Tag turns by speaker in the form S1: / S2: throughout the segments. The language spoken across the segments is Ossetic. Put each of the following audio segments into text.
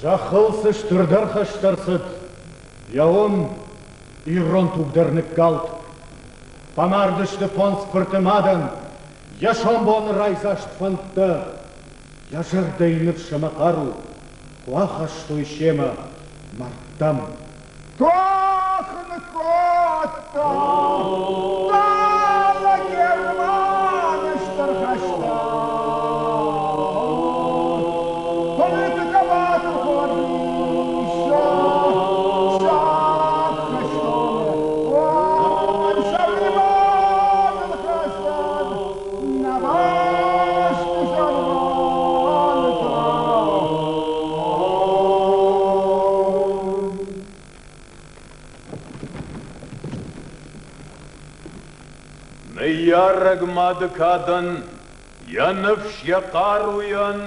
S1: Зӕххыл цы стырдӕр хӕст ӕрцыд, йӕ уым ирон туг дӕр ныккалд. Фӕмардысты фондз фырты мадӕн, йӕ сомбоны райдзаст фӕндтӕ, йӕ зӕрдӕйы ныфс ӕмӕ хъару куы ахастой семӕ мӕрдтӕм.
S2: Тох ныккодта, дӕлӕ Германы стыр хӕсты. Политикӕ батыхордис саг хӕстоны. Ой, сӕрибарыл хӕцӕд нӕ бӕсты сӕрвӕлтау.
S3: Ныййарӕг мады кадӕн йӕ ныфс, йӕ хъаруйӕн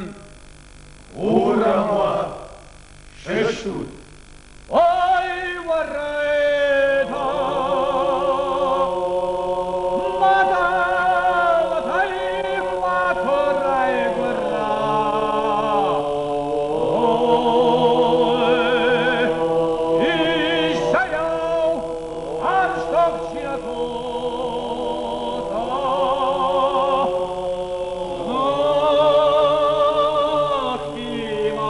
S3: курӕм уӕ, сыстут!
S4: Ой, уӕрӕйда, мадӕлтӕй ма куы райгуыра. Ой, Исайау арстох чи нӕ кодта, знӕгтимӕ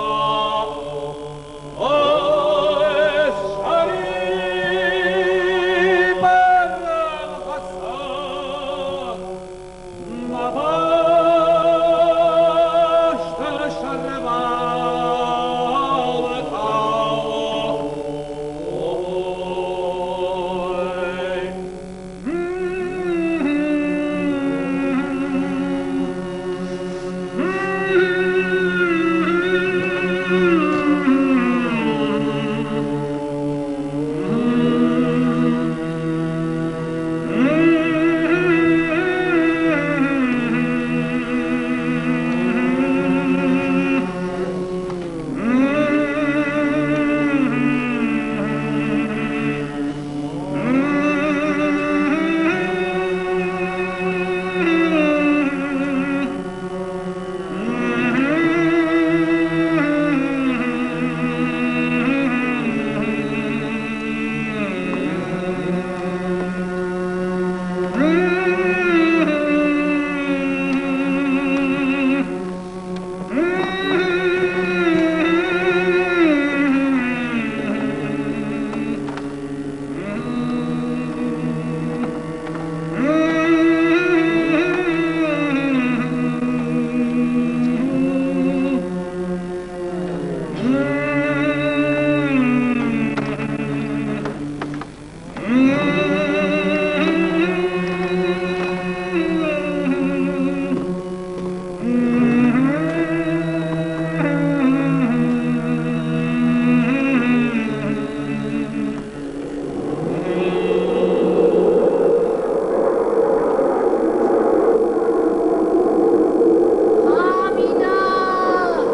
S5: Аминӕт!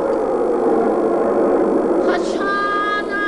S5: Хӕсанӕ!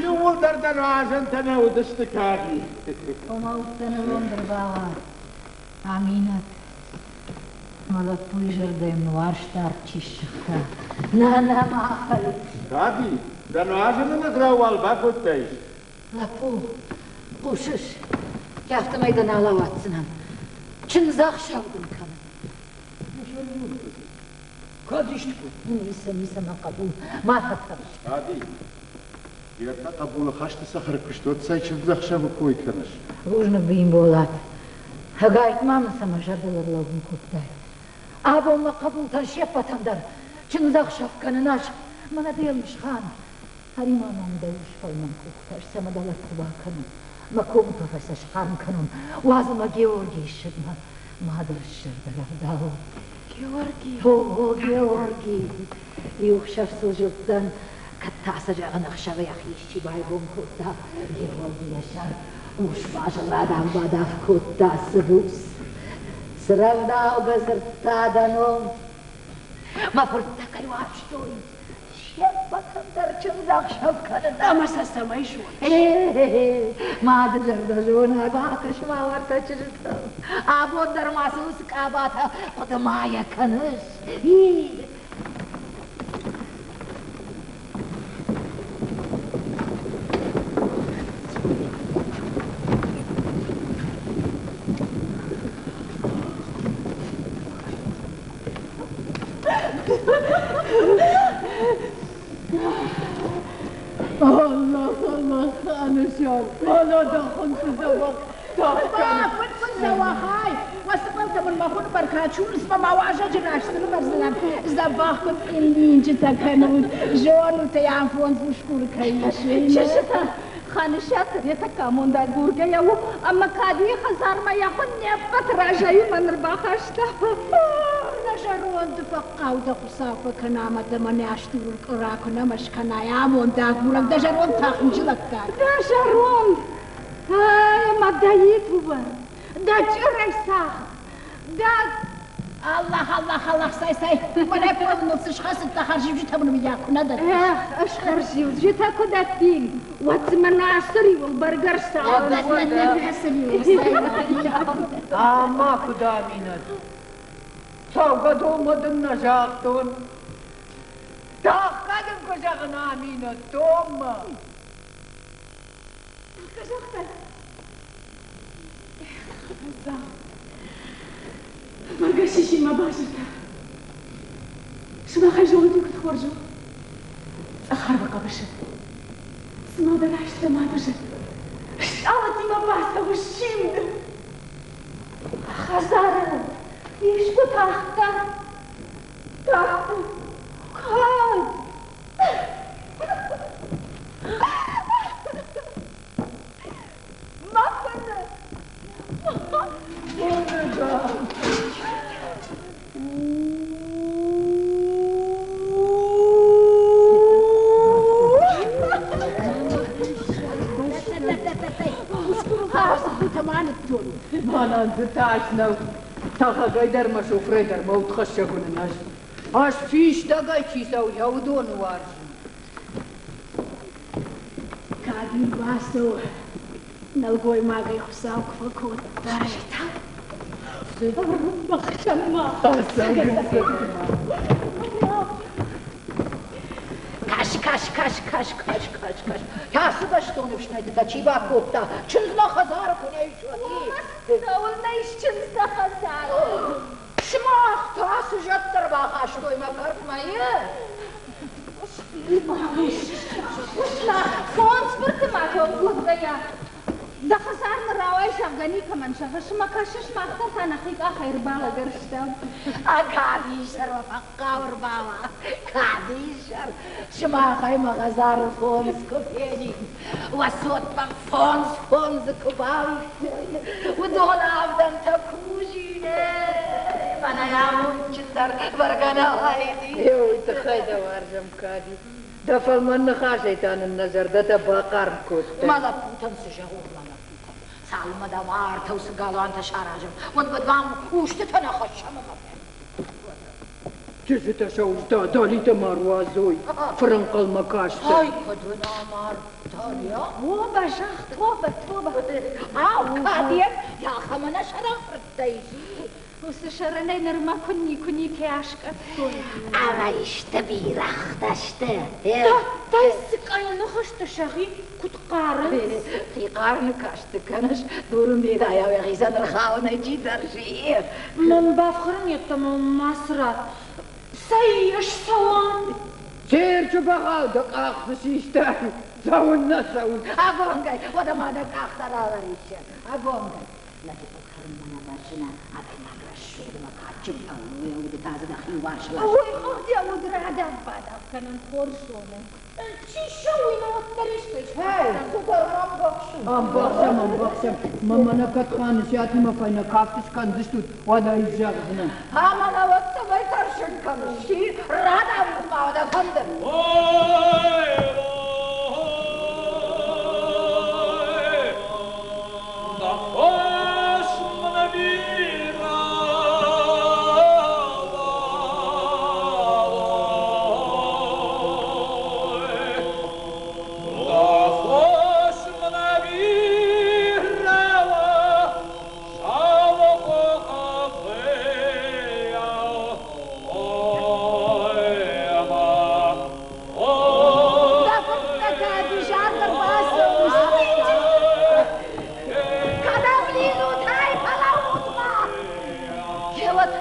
S2: Иууылдӕр дӕ нуазӕнтӕ нӕ уыдысты, Кади.
S5: Ома уыдтӕ нывонд ӕрбауа, Аминӕт. Мӕ лӕппуйы зӕрдӕ йын уарзт арт чи ссыгъта. Нӕ, нӕ, ма афӕлив.
S2: Кади, дӕ нуазӕны ныграу уал бакодтаис?
S5: Лӕппу, хъусыс? Афтӕмӕй дӕ нал ауадздзынӕн. Чындзӕхсӕв дын кӕнын.
S6: Кӕд исты кодта?
S5: Ницы, ницы, мӕ хъӕбул, ма фӕтӕрс.
S1: Ади, де ртӕ хъӕбулы хӕсты цӕхӕры куыст уӕд цӕй чындзӕхсӕвы кой кӕныс?
S5: Бузныг, Бимболат. Ӕгайтма мын сӕ мӕ зӕрдыл ӕрлӕууын кодтай. Абон мӕ хъӕбултӕн се ппӕтӕн дӕр чындзӕхсӕв кӕнын ӕз. Мӕнӕ де мсхан. Ӕри-ма мӕм дӕ ус фӕлмӕн къухтӕ, ӕз сӕ мӕ дӕлӕртты бакӕнон, мӕ комытӕфӕй сӕ схъарм кӕнон. Уадз ӕмӕ Георгийы ссыдмӕ мады зӕрдӕ рӕвдауон.
S7: Георги?
S5: О, Георги! Иу хсӕв сыл зылдтӕн, кӕд та сӕ зӕгъын ӕхсӕвы йӕхи исчи байгом кодта. Георги йӕ сӕр урс базыл радав-бадав кодта, цы буц, цы рӕвдаугӕ дзырдта дӕ ном. Мӕ фырттӕ кӕй уарзтой, се ппӕтӕн дӕр чындзӕхсӕв кӕнын.
S7: Ӕмӕ сӕ цӕмӕй зоныс?
S5: Мады зӕрдӕ зонӕг, бакӕс ма уӕртӕ чызджытӕм. Абон дӕр ма цы уыцы къабатӕ хъуыды ма йӕ кӕныс?
S8: Allah Allah Анусян, мӕнӕ дӕ хуынты дзӕбӕх
S7: Фыдфыдзӕуӕхӕй, уӕ цыппӕртӕ мын мӕ хуыны бӕркад сурынц мӕ уазӕджы раз цы нывӕрдзынӕн, дзӕбӕх куыд цъиллинджытӕ кӕнут, зонут ӕй, афондз усгуры кӕй ис.
S8: Чызджытӕ, Ханысаты йӕ тӕккӕ амондӕй дзургӕйӕ у, ӕмӕ кӕд йӕ хӕдзармӕ йӕ хуын не ппӕт разӕй уымӕн ӕрбахаста.
S7: Нӕ зӕронды фӕхъхъау дӕ Хуыцау фӕкӕна ӕмӕ дӕ мӕнӕ астурыл къуыра куы нӕма скӕнай, амонд агурӕг дӕ зӕронд та хынджылӕггаг.
S8: Дӕ зӕронд ӕмӕ дӕ итувӕр, дӕ чъырӕй цагъд, дӕ
S7: Аллах, Аллах, Аллах, сай, сай, мӕнӕ пъланыл цы схӕцыдтӕ, хӕрзиуджытӕ мын мыййаг куы нӕ дӕттыс.
S8: Эх, ӕз хӕрзиуджытӕ куы дӕттин, уӕд дзы мӕ ацы риуыл бӕргӕ рцауын.
S6: Ӕмӕ куыд Аминӕт? Цӕугӕдонмӕ дын нӕ загътон. Тӕхгӕ дын куы зӕгъын, Аминӕт, донмӕ.
S8: Тӕхгӕ загътай? Эх, ӕвӕдза, бӕргӕ сисин мӕ базыртӕ. Сымахӕй зонут, куыд хорз у цъӕх арвы хъӕбысы. Цыма дӕ раст дӕ мады зӕд стъалытимӕ бацӕуы симды. Хӕдзары искуы тахтӕ, тахтӕ, кӕд? Мӕ фыны
S6: Мӕнӕн дзы тас нӕу. Тӕхӕгӕй дӕр мӕ шофырӕй дӕр мӕ удхӕссӕг уынын ӕз. Ӕз фистӕгӕй чи цӕуы, йӕ уыдоны уарзын.
S7: Кӕд ын бацӕуы, нӕлгоймагӕй Хуыцау куы фӕкодта.
S8: Ӕрбахсӕн-ма.
S5: Кӕс, кӕс, кӕс, кӕс, кӕс, кӕс, кӕс. Кӕцы бӕстоны ӕфснайдтытӕ чи бакодта? Чындз мӕ хӕдзары куы нӕ ис, уӕд.
S8: Цӕуылнӕ ис чындз дӕ хӕдзары?
S5: Сымах та цы зӕдтӕ рбахастой мӕ кӕртмӕ, е?
S8: Фондз фырты ма кодгӕйӕ, дӕ хӕдзармӕ рауай, зӕгъгӕ, никӕмӕн зӕгъыс ӕмӕ кӕсыс, мах дӕр та нӕхи къахӕй ӕрбалӕгӕрстам.
S5: А кадисӕр уӕ фӕхъхъау ӕрбауа, кадисӕр! Сымахӕй мӕ хӕдзары фондз куы фенин, уӕ цот мӕм фондз фондзы куы бауиккой, уыдон авдӕнтӕ кусин, мӕнӕй амондджындӕр бӕргӕ нӕ уаид.
S6: Уый тыххӕй дӕ уарзӕм, Кади. Дӕ фӕлмӕн ныхасӕй та нын нӕ зӕрдӕтӕ бахъарм кодтай.
S5: Мӕ лӕппутӕн цы зӕгъон, мӕ лӕппутӕн? Цалынмӕ дӕм артау цы галуантӕ саразӕм, уӕдмӕ дӕм устытӕ нӕ хӕссӕм ӕмӕ
S6: Чызджытӕ сӕ устӕ далитӕ ма руадзой, фырӕнхъӕлмӕ кастӕй.
S5: Ай, куыд уын амардтон,
S8: Тобӕ, зӕгъ, тобӕ, тобӕ.
S5: Ау, кӕд йӕ ахӕм ӕнӕсӕрӕн фырттӕ ис?
S7: Уыцы сӕрӕнӕй нырма куы никуы никӕй аскъӕфтон.
S5: Ӕмӕ исты бирӕгътӕ сты.
S8: Дӕттӕй цы къӕйныхӕстӕ сӕхи куыд хъарынц?
S5: Хи хъарыны касты кӕныс, дурын бедайау йӕхицӕн ӕрхауынӕй чи тӕрсы.
S8: Мӕн бафхӕрын йеддӕмӕ мацы ратт. Цӕй, ссӕуӕм!
S6: Цирчы бӕгъау дӕ къах цы систай? Цӕуыннӕ цӕуын?
S5: Ӕввонгӕй, уӕдӕ ма дӕ къӕхтӕ ралӕриссы. Ӕввонгӕй. Лӕджы фӕлхӕрынмӕ нӕ бӕззына адӕймаг рӕсугъд ӕмӕ кадджын фӕллойӕ уды та дзы дӕхи уарзла.
S7: Уый хыгъд йӕ уд радав-бадав кӕнын хорз зоны. Чи ссӕуы, уый ма уӕддӕр искӕй схӕцдзӕн.
S5: Цыдӕр ма ӕмбӕхсын.
S6: Ӕмбӕхсӕм, ӕмбӕхсӕм. Мӕ мӕнӕ кӕд Ханысиатимӕ фӕйнӕ кафты скӕндзыстут, уӕд ӕй зӕгъдзынӕн.
S5: Ӕмӕ нӕ уӕд цӕмӕй тӕрсын кӕныс? Чи радавут ма дӕ фӕнды?
S4: Ой,
S7: Дӕ фырттӕ кӕд изӕрдӕр бацӕуынц, Кӕдӕм лидзут, ай, фӕлӕуут-ма!
S5: Гъеуӕд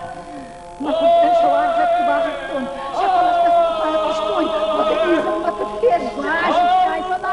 S5: мӕ фырттӕн сӕ уарзӕтты базыдтон, сӕ хъӕлӕстӕ сын куы айхъуыстой, уӕд лидзынмӕ куыд фесты. Базыдтай, фӕлӕ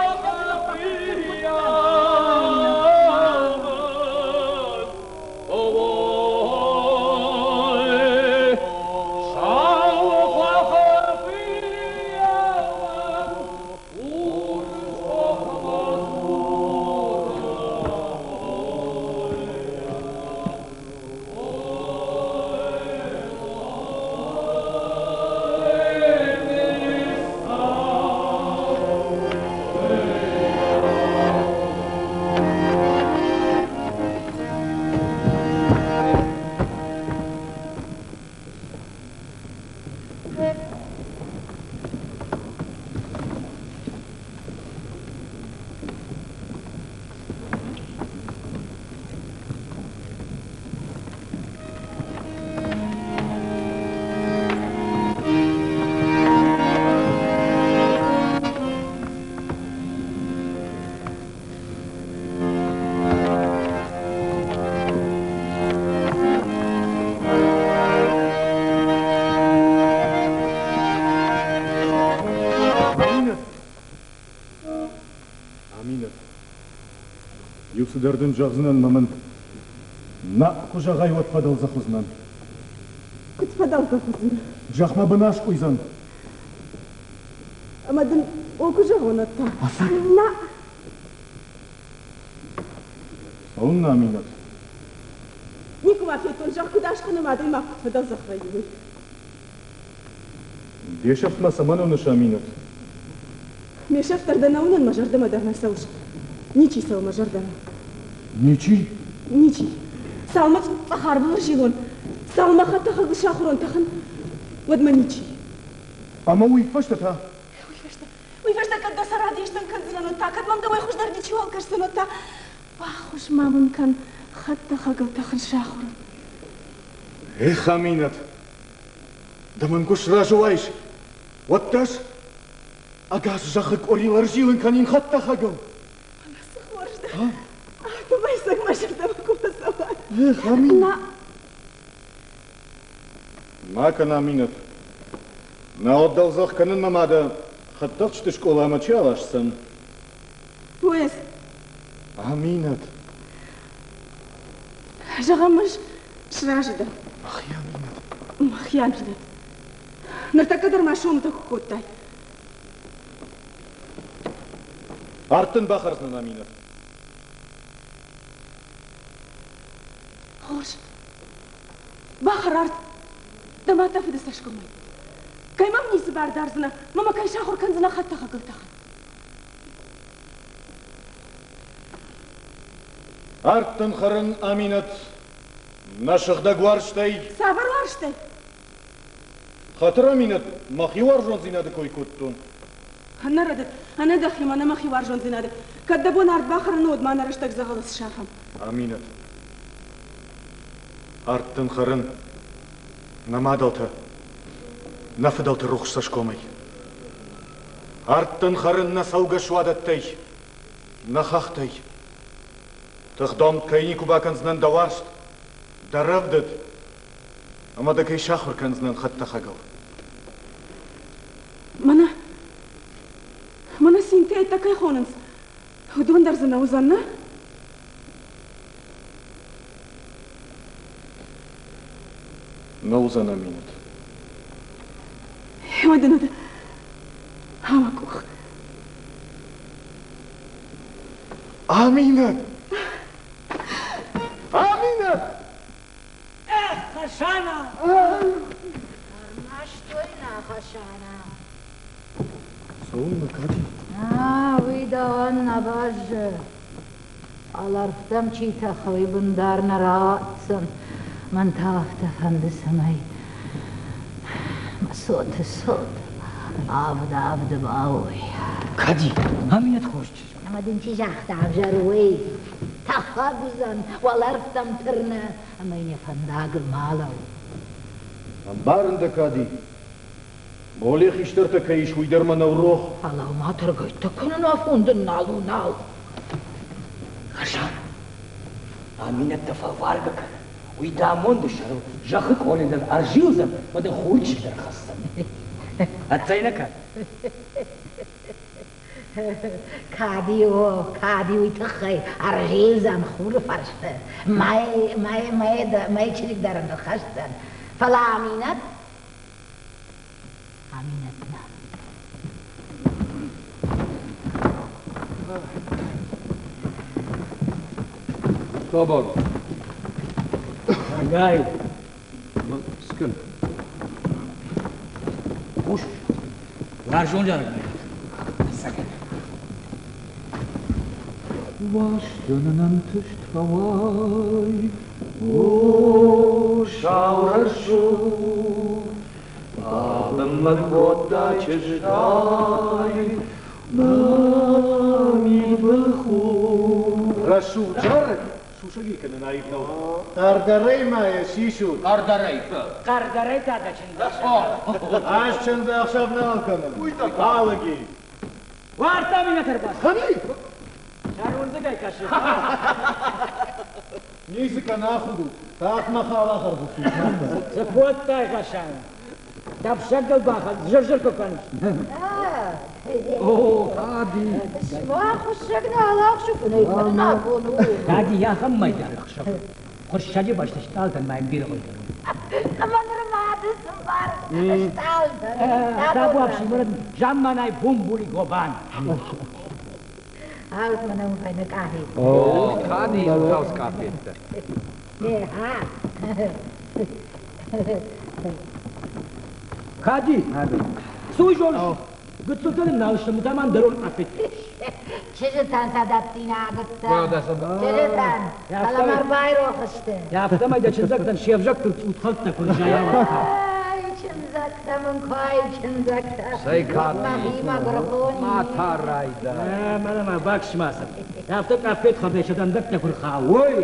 S1: Аминӕт! Аминӕт! Иу цыдӕр дын зӕгъдзынӕн мӕ мын нӕ куы зӕгъай, уӕд фӕдӕлдзӕх уыдзынӕн.
S8: Куыд фӕдӕлдзӕх уыдзынӕ?
S1: Зӕхх мӕ бын аскъуыйдзӕн.
S8: Ӕмӕ дын о куы зӕгъон, уӕд та? Нӕ!
S1: Цӕуылнӕ, Аминӕт?
S8: Никуы ма федтон, зӕхх куыд аскъуыны ӕмӕ адӕймаг куыд фӕдӕлдзӕх вӕййы, уый.
S1: Де сӕфт мӕ цӕмӕн уыныс, Аминӕт?
S8: Ме сӕфт дӕр дӕ нӕ уынын, мӕ зӕрдӕмӕ дӕр нӕ цӕуыс. Ничи цӕуы мӕ зӕрдӕмӕ.
S1: Ничи?
S8: Ничи. Цалынмӕ цъӕх арвыл ӕрзилон, цалынмӕ хӕдтӕхӕгыл сахуырон тӕхын, уӕдмӕ ничи.
S1: Ӕмӕ уый фӕстӕ та?
S8: Уый фӕстӕ, уый фӕстӕ кӕд дӕ сӕр адистӕн кӕндзынӕн, уӕд та, кӕд мӕм дӕуӕй хуыздӕр ничиуал кӕсдзӕн, уӕд та баххуыс ма мын кӕн, хӕдтӕхӕгыл тӕхын сахуырон.
S1: Эх, Аминӕт, ды мын куы сразы уаис, уӕд дӕс ӕгас зӕххы къорийыл ӕрзилын кӕнин хӕдтӕхӕгыл.
S8: Ӕмӕ цы хорз дӕ! Афтӕмӕй цӕг мӕ зӕрдӕмӕ куы фӕцӕуа.
S1: Эх, Аминӕт!
S8: Нӕ!
S1: Ма кӕн, Аминӕт. Науӕд дӕлдзӕх кӕнынмӕ ма дӕ хӕдтӕхджыты скъоламӕ чи аласдзӕн?
S8: Поезд.
S1: Аминӕт.
S8: Зӕгъӕм, ӕз сразы дӕн.
S1: Мӕхи Аминӕт.
S8: Мӕхи Аминӕт. Ныртӕккӕ дӕр ма сомытӕ куы кодтай.
S1: Ард дын бахӕрдзынӕн, Аминӕт.
S8: Хорз. Бахӕр ард. Дӕ мад дӕ фыды цӕсгомӕй. Кӕй мӕм ницы бар дардзынӕ, мӕ мӕ кӕй сахуыр кӕндзынӕ хӕдтӕхӕгыл тӕхын.
S1: Ард дын хӕрын, Аминӕт, нӕ сыгъдӕг уарзтӕй.
S8: Цавӕр уарзтӕй?
S1: Хатыр, Аминӕт, мӕхи уарзондзинады кой кодтон.
S8: Ӕнӕрӕдыд, ӕнӕ дӕхимӕ, ӕнӕ мӕхи уарзондзинады. Кӕд дӕ бон ард бахӕрын уӕд ма нӕ рӕстӕг дзӕгъӕлы сафӕм.
S1: Аминӕт. Ард дын хӕрын, нӕ мадӕлтӕ, нӕ фыдӕлты рухс цӕсгомӕй. Ард дын хӕрын нӕ цӕугӕ суадӕттӕй, нӕ хӕхтӕй. Тыхдомд кӕй никуы бакӕндзынӕн дӕ уарзт, дӕ рӕвдыд, ӕмӕ дӕ кӕй сахуыр кӕндзынӕн хӕдтӕхӕгыл.
S8: Мӕнӕ, мӕнӕ цинтӕ кӕй хонынц, уыдон дӕр дзы нӕ уыдзӕн, нӕ?
S1: Нӕ уыдзӕн Аминӕт.
S8: Уӕд ын уыд ӕмӕ къух.
S1: Аминӕт! Аминӕт!
S4: Эх, Хасана!
S5: Ӕрмӕст нӕ Хасана.
S1: Цӕуылнӕ, Кати?
S5: Уый дӕуӕн нӕ бӕззы. Уӕлӕрвтӕм чи тӕхы, уый бындар нӕ рауадздзӕн. Мӕн та афтӕ фӕнды, цӕмӕй мӕ цоты цот авд-авды бауой.
S4: Кади, Аминӕт хорз чызг.
S5: Ӕмӕ дын чи загъта ӕвзӕр уый? Тӕхӕг уыдзӕн, уӕлӕрвтӕм тырны, ӕмӕ йын йӕ фӕндагыл ма лӕуу.
S1: Ӕмбарын дӕ, Кади. Боле хистӕртӕ кӕй ис, уый дӕр мӕ нӕу рох.
S5: Фӕлӕ ма тӕргӕйттӕ кӕнын афон дын нал у, нал.
S4: Хасан, Аминӕт дӕ фӕлваргӕ кӕны. Уый дӕ амонды сӕрыл зӕххы къоридӕн ӕрзилдзӕн ӕмӕ дын хурчъи дӕр хӕсдзӕн. Ӕццӕй нӕ кӕд?
S5: Кади о, кади уый тыххӕй ӕрзилдзӕн хуры фӕрсты, мӕй, мӕй, мӕй, мӕй чызг дӕр ын ӕрхӕсдзӕн. Фӕлӕ Аминӕт Аминӕт нӕ.
S3: Хабар.
S4: Гай.
S3: Скын.
S4: Хъус. Уарзон зарӕг.
S3: Уастӕн ӕнтыст фӕуай, о сау рӕсугъд, Бабын кодта чызгай мӕ мидбылхудт.
S1: Рӕсугъд зарӕг сусӕгӕй кӕнын аив нӕу. Хъӕрдӕрӕй ма йӕ сисут.
S9: Хъӕрдӕрӕй.
S4: Хъӕрдӕрӕй та дӕ чындзӕхсӕв.
S1: Ӕз чындзӕхсӕв нал кӕнын. Алыги.
S4: Уартӕ минӕт ӕрбацыд.
S1: Кӕми?
S4: Сӕруындзыгӕй кӕсы.
S1: Ницы кӕны, ахудут. Тагъд мӕ халахӕрдзыстут.
S4: Цы кодтай, Хасан? Тӕфсӕгыл бахӕц, зыр-зыр куы кӕныс.
S3: О, Кади!
S5: Цыма хуыссӕг нал ахсы, фынӕй кӕнын афон у.
S4: Кади ахӕм мӕйдар ӕхсӕв. Хуыссӕджы бӕсты стъалытӕн ма йын бирӕ хуыздӕр у.
S5: Ӕмӕ нырма ды цы мбарыс стъалытӕн?
S4: Табуафси, замманай бумбули гобан.
S5: Аут мӕнӕ уым фӕйнӕ къафет.
S9: О, Кади, хаус къафеттӕ.
S4: Кади, цы уый зоныс? Гыццылтӕ нын нал сты, мытаман дӕрон къафеттӕ.
S5: Чызджытӕн сӕ дӕттинагӕттӕ. Чызджытӕн, фӕлӕ ма рбайрох сты.
S4: Афтӕмӕй дӕ чындзӕгтӕн се взӕгтыл цъутхӕлттӕ куы рзайа,
S5: Ай, чындзӕгтӕ мын куы ай, чындзӕгтӕ.
S9: Цӕй кад,
S5: Мӕхимӕ гуырхон.
S9: Ма та райдай.
S4: Мӕнӕ ма бакс-ма сӕм. Афтӕ къафет хӕрдӕй сӕ дӕндӕгтӕ куы рхауой,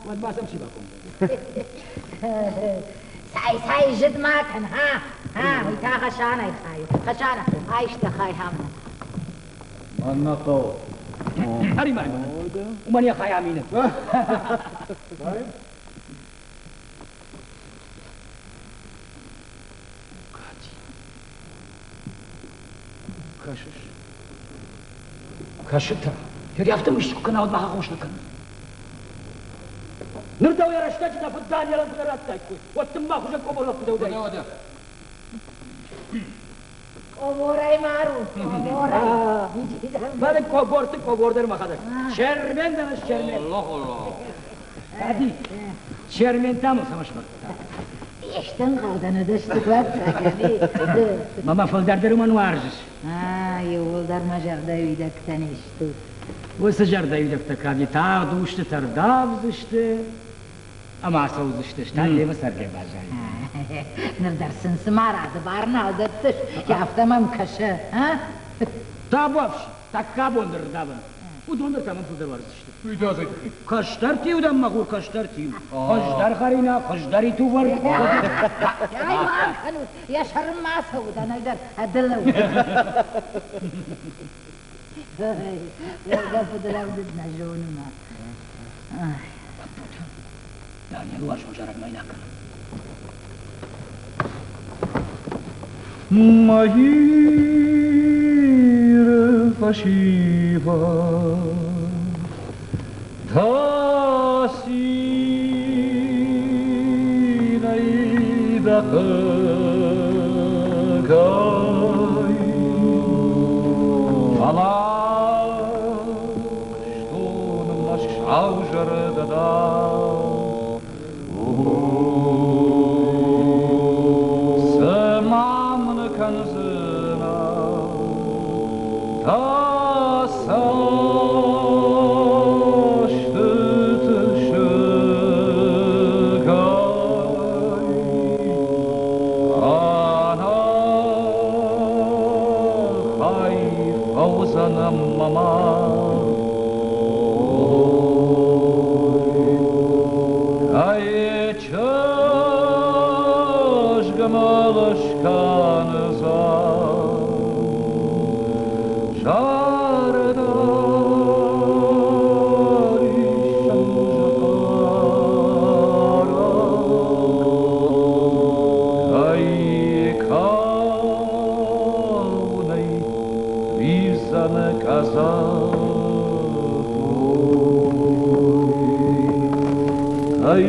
S4: уӕд ма сӕм чи бакомдзӕн?
S5: Цӕй, цӕй, зыд ма кӕн, ха! Ха, уый та Хасанайы хай у. Хасана, айс дӕ хай хамна.
S1: Мӕн нӕ хъӕуы.
S4: Ӕри-ма уымӕн йӕ хай амины. Кати. Кӕсыс? Кӕсы та. Йӕ афтӕ мыст куы кӕна, уӕд мах аххос нӕ кӕны. Ныр дӕу йӕ рӕстӕджы дӕ фыд Данелӕн куы нӕ радтаиккой, уӕд дын мӕ хуызӕн къобор лӕппу дӕ уыдаид.
S5: Къоборӕй марут, къоборӕй.
S4: Мӕнӕ къоборты къобор дӕр мӕхӕдӕг. Чермен дӕн ӕз, Чермен. Кади, Чермен та мыл цӕмӕ сбадта?
S5: Исты ӕнхъӕлдӕн уыдысты, ӕвӕццӕгӕн.
S4: Мама, фылдӕр дӕр уымӕн уарзыс.
S5: Иууылдӕр мӕ зӕрдӕйы уидӕгтӕ не стут.
S4: Уыцы зӕрдӕйы уидӕгтӕ кӕд тагъд устытӕ рдавдзысты ӕмӕ ацӕудзысты, стӕй демӕ цӕргӕ баззайдзӕн.
S5: Ныр дӕр сын цыма рады бар нал дӕттыс, афтӕ мӕм кӕсы, а?
S4: Табуафси, тӕккӕ бон дӕр рдавӕн. Уыдон дӕр та мӕн фылдӕр уарздзысты. Уый та цӕй тыххӕй? Кӕстӕртиу дӕм, мӕ хур, кӕстӕртиу. Хуыздӕр хӕринаг, хуыздӕр итувӕр.
S5: Ай ма кӕнут, йӕ сӕры ма цӕуы, дӕнӕй дӕр ӕдылы у. Уӕвгӕ фыдрӕвдыд нӕ зоны ма.
S4: Лӕппутӕ, Данел уарзон зарӕг ма йын акӕнӕм.
S3: Мои фӕсивӕд, Тасинӕй дӕ хъыгӕй Фӕластон мӕ саузӕрдӕ дӕу. Цы ма мын кӕндзынӕ дӕ цӕстыты сыгӕй? Ӕнӕхай фӕуыдзӕн мӕ мад. Ай чызг мыл скӕндзӕн зӕрдӕриссӕн зарӕг. Ай каунӕй риздзӕн къӕдзӕх. Ай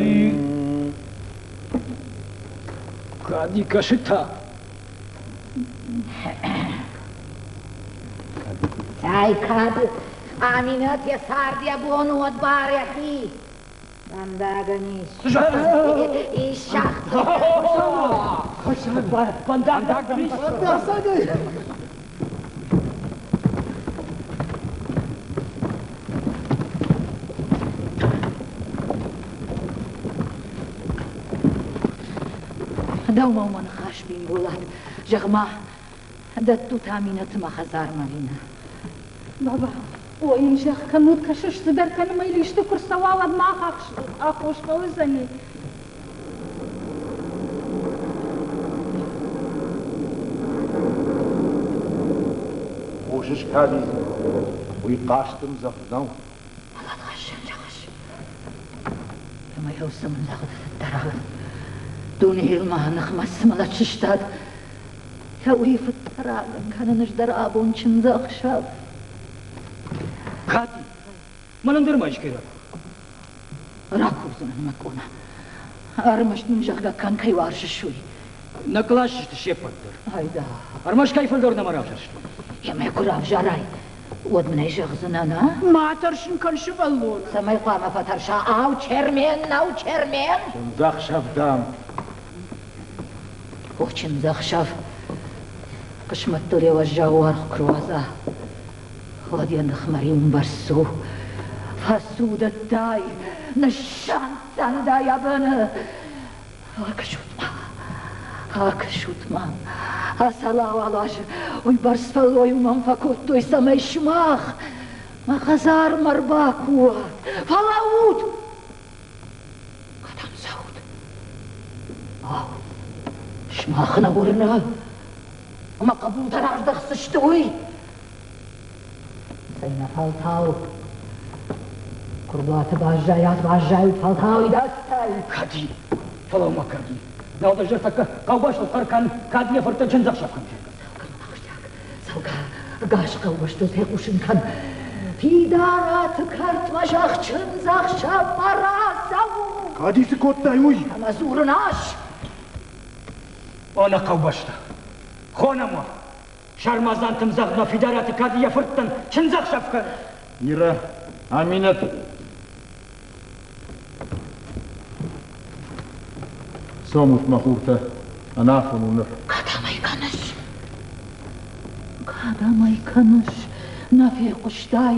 S4: Кади кӕсы та?
S5: Цӕй кад, Аминӕт йӕ цард йӕ бон уӕд барӕхи. Фӕндагӕн ис. Ис шахты.
S4: Фӕндаг ис.
S5: Дӕумӕ мӕ ныхас, Бимболат. Зӕгъ-ма, дӕттут Аминӕты мӕ хӕдзармӕ ӕви нӕ?
S7: Баба, о, йын зӕгъ, кӕннод кӕсыс, цыдӕр кӕны мӕ йыл исты куы рцӕуа, уӕд мах аххос фӕуыдзӕни.
S10: Хъусыс, Кади, уый хъазты мдзӕгъд нӕу.
S5: Мӕлӕтхӕссӕн зӕгъыс. Ӕмӕ йыл цы мдзӕгъд фыддӕрагъ. Дунейыл мӕ ныхмӕ цы мӕлӕт сыстад, йӕ уый фыддӕрагӕн кӕнын ӕз дӕр абон чындзӕхсӕв.
S4: Кади, мӕнӕн дӕр ма искӕй ракур.
S5: Ракурдзынӕн мӕ къона. Ӕрмӕст мын зӕгъгӕ кӕн, кӕй уарзыс, уый.
S4: Нӕ къласы сты се ппӕт дӕр.
S5: Айда.
S4: Ӕрмӕст кӕй фылдӕр нӕма равзӕрстой.
S5: Ӕмӕ куы равзарай, уӕд мын ӕй зӕгъдзынӕ, нӕ?
S6: Ма тӕрсын кӕн сывӕллоны.
S5: Цӕмӕй хъуамӕ фӕтӕрса? Ау, Чермен, нӕу Чермен?
S10: Чындзӕхсӕв, дам.
S5: О, чындзӕхсӕв. Хъысмӕт дыл йӕ уӕззау уаргъ куы руадза, уӕд йӕ ныхмӕ риуымбӕрц у. Фӕцудыдтай, ныссӕнддзӕн дӕ йӕ быны. Акӕсут-ма, акӕсут-ма, ацал-ауал азы уыйбӕрц фӕллой уымӕн фӕкодтой, цӕмӕй сымах мӕ хӕдзармӕ ӕрбакуват. Фӕлӕуут! Кӕдӕм цӕут? Ау, сымах нӕ уырны, мӕ хъӕбултӕ раздӕхдзысты, уый? Цӕйнӕфӕлтау куырдуаты баззайат, баззайут фӕлтау идӕдзтӕй.
S4: Кади, фӕлӕуу-ма, Кади. Нал дӕ зӕрдтӕккӕ хъӕубӕстыл хъӕр кӕн, кӕд йӕ фырттӕн чындзӕхсӕв кӕн.
S5: Цӕугӕ, цӕугӕ, ӕгас хъӕубӕстыл фехъусын кӕн. Фидараты кӕртмӕ зӕгъ чындзӕхсӕвмӕ рацӕут.
S1: Кади цы кодтай уый?
S5: Ӕмӕ дзурын ас.
S4: О, нӕ хъӕубӕстӕ, хонӕм уӕ. Сармадзанты мдзӕгъдмӕ Фидараты кад йӕ фырттӕн чындзӕхсӕв кӕны.
S10: Ира, Аминӕт. Цомут, мӕ хуртӕ, ӕнафон у ныр.
S5: Кӕдӕм ӕй кӕныс? Кӕдӕм ӕй кӕныс? Нӕ фехъуыстай,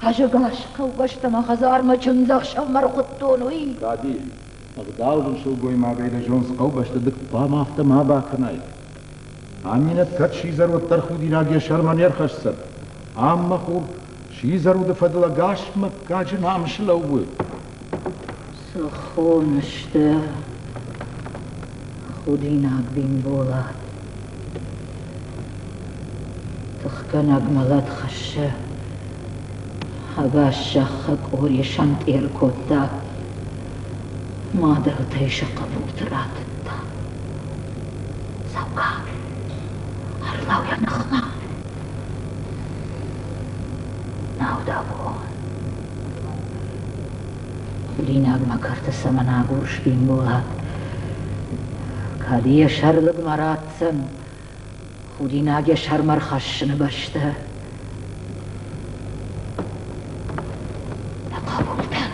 S5: ӕз ӕгас хъӕубӕстӕ мӕ хӕдзармӕ чындзӕхсӕвмӕ ӕрхуыдтон, уый?
S10: Кади, ӕгъдауджын сылгоймагӕй дӕ зондз хъӕубӕсты ды хъуамӕ афтӕ ма бакӕнай. Аминӕт кӕд сидзӕр, уӕддӕр худинаг йӕ сӕрмӕ не рхӕсдзӕн. Ам, мӕ хур, Сидзӕр уды фӕдыл ӕгас мыггаджы намыс лӕууы.
S5: Цы хоныс дӕ, худинаг Бимболат? Тыхгӕнӕг мӕлӕт хӕссы. Ӕгас зӕххы къори сӕнтъер кодта. Мадӕлтӕй сӕ хъӕбулты ратыдта. Цӕугӕ, ӕрлӕуу йӕ ныхмӕ. Нӕу дӕ бон. Худинаг мӕ кӕрты цӕмӕн агурыс, Бимболат? Кӕд йӕ сӕр лыгмӕ ратдзӕн, худинаг йӕ сӕрмӕ рхӕссыны бӕсты. Нӕ хъӕбултӕн,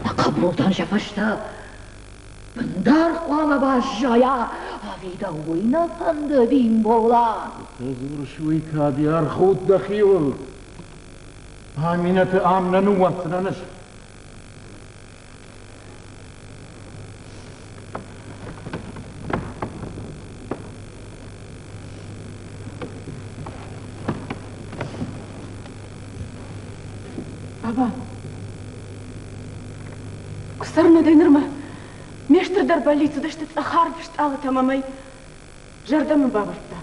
S5: нӕ хъӕбултӕн сӕ фӕстӕ бындар хъуамӕ баззайа, ӕви дӕ уый нӕ фӕнды, Бимболат?
S10: Цы дзурыс уый, кӕд йӕ ӕрхуд дӕхиуыл? Аминӕты ам нӕ ныууадздзынӕн ӕз.
S8: Баба, куы цӕрын уӕдӕй нырмӕ, ме стырдӕр бӕллиц уыдысты цъӕх арв стъалытӕ ӕмӕ мӕй. Зӕрдӕ мын бавӕрдта.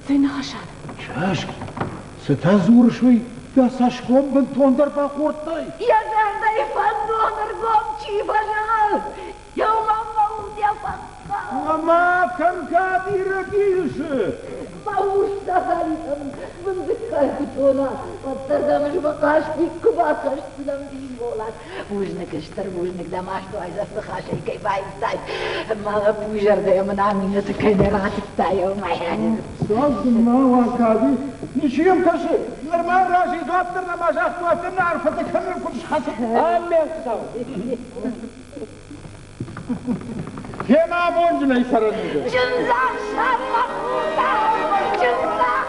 S8: Цӕй ныхасад?
S10: Чызг, цытӕ дзурыс уый? Дӕ цӕсгом бынтондӕр бахордтай?
S5: Йӕ зӕрдӕйы фӕндон ӕргом чи фӕзӕгъы, еумӕ мӕ уд йӕ фӕхъхъау.
S10: Ӕмӕ кӕм кӕд ирӕдисы?
S5: Мӕ урс дӕгъӕлтӕм бындзыггай куы тона, уӕддӕр дӕм ӕз мӕ хъаст никуы бахӕсдзынӕн, Бимболат. Бузныг, стыр бузныг дӕ маст уайдзӕф ныхасӕй кӕй баивтай. Мӕ лӕппуйы зӕрдӕйӕ мын Аминӕты кӕй нӕ ратыдтай, омӕ.
S10: Цавд ма уа, Кади, ничи йӕм кӕсы. Нырма разыйы дзуапп дӕр нӕма загъта, афтӕ нӕ арфӕтӕ кӕнын куыд схӕцыд.
S4: Ӕмӕ Хуыцау.
S10: Фемӕ амонджынӕй цӕрӕн уыд.
S5: Чындзӕхсӕв, мӕ хуртӕ, чындзӕхсӕв!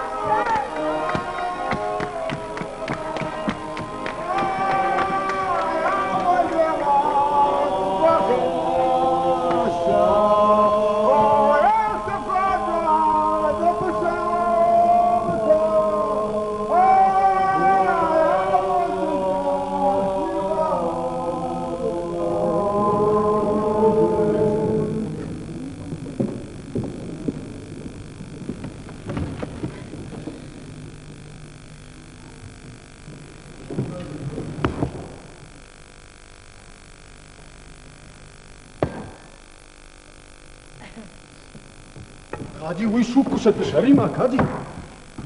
S1: Кади, уый суг куы сӕтты сӕримӕ, Кади.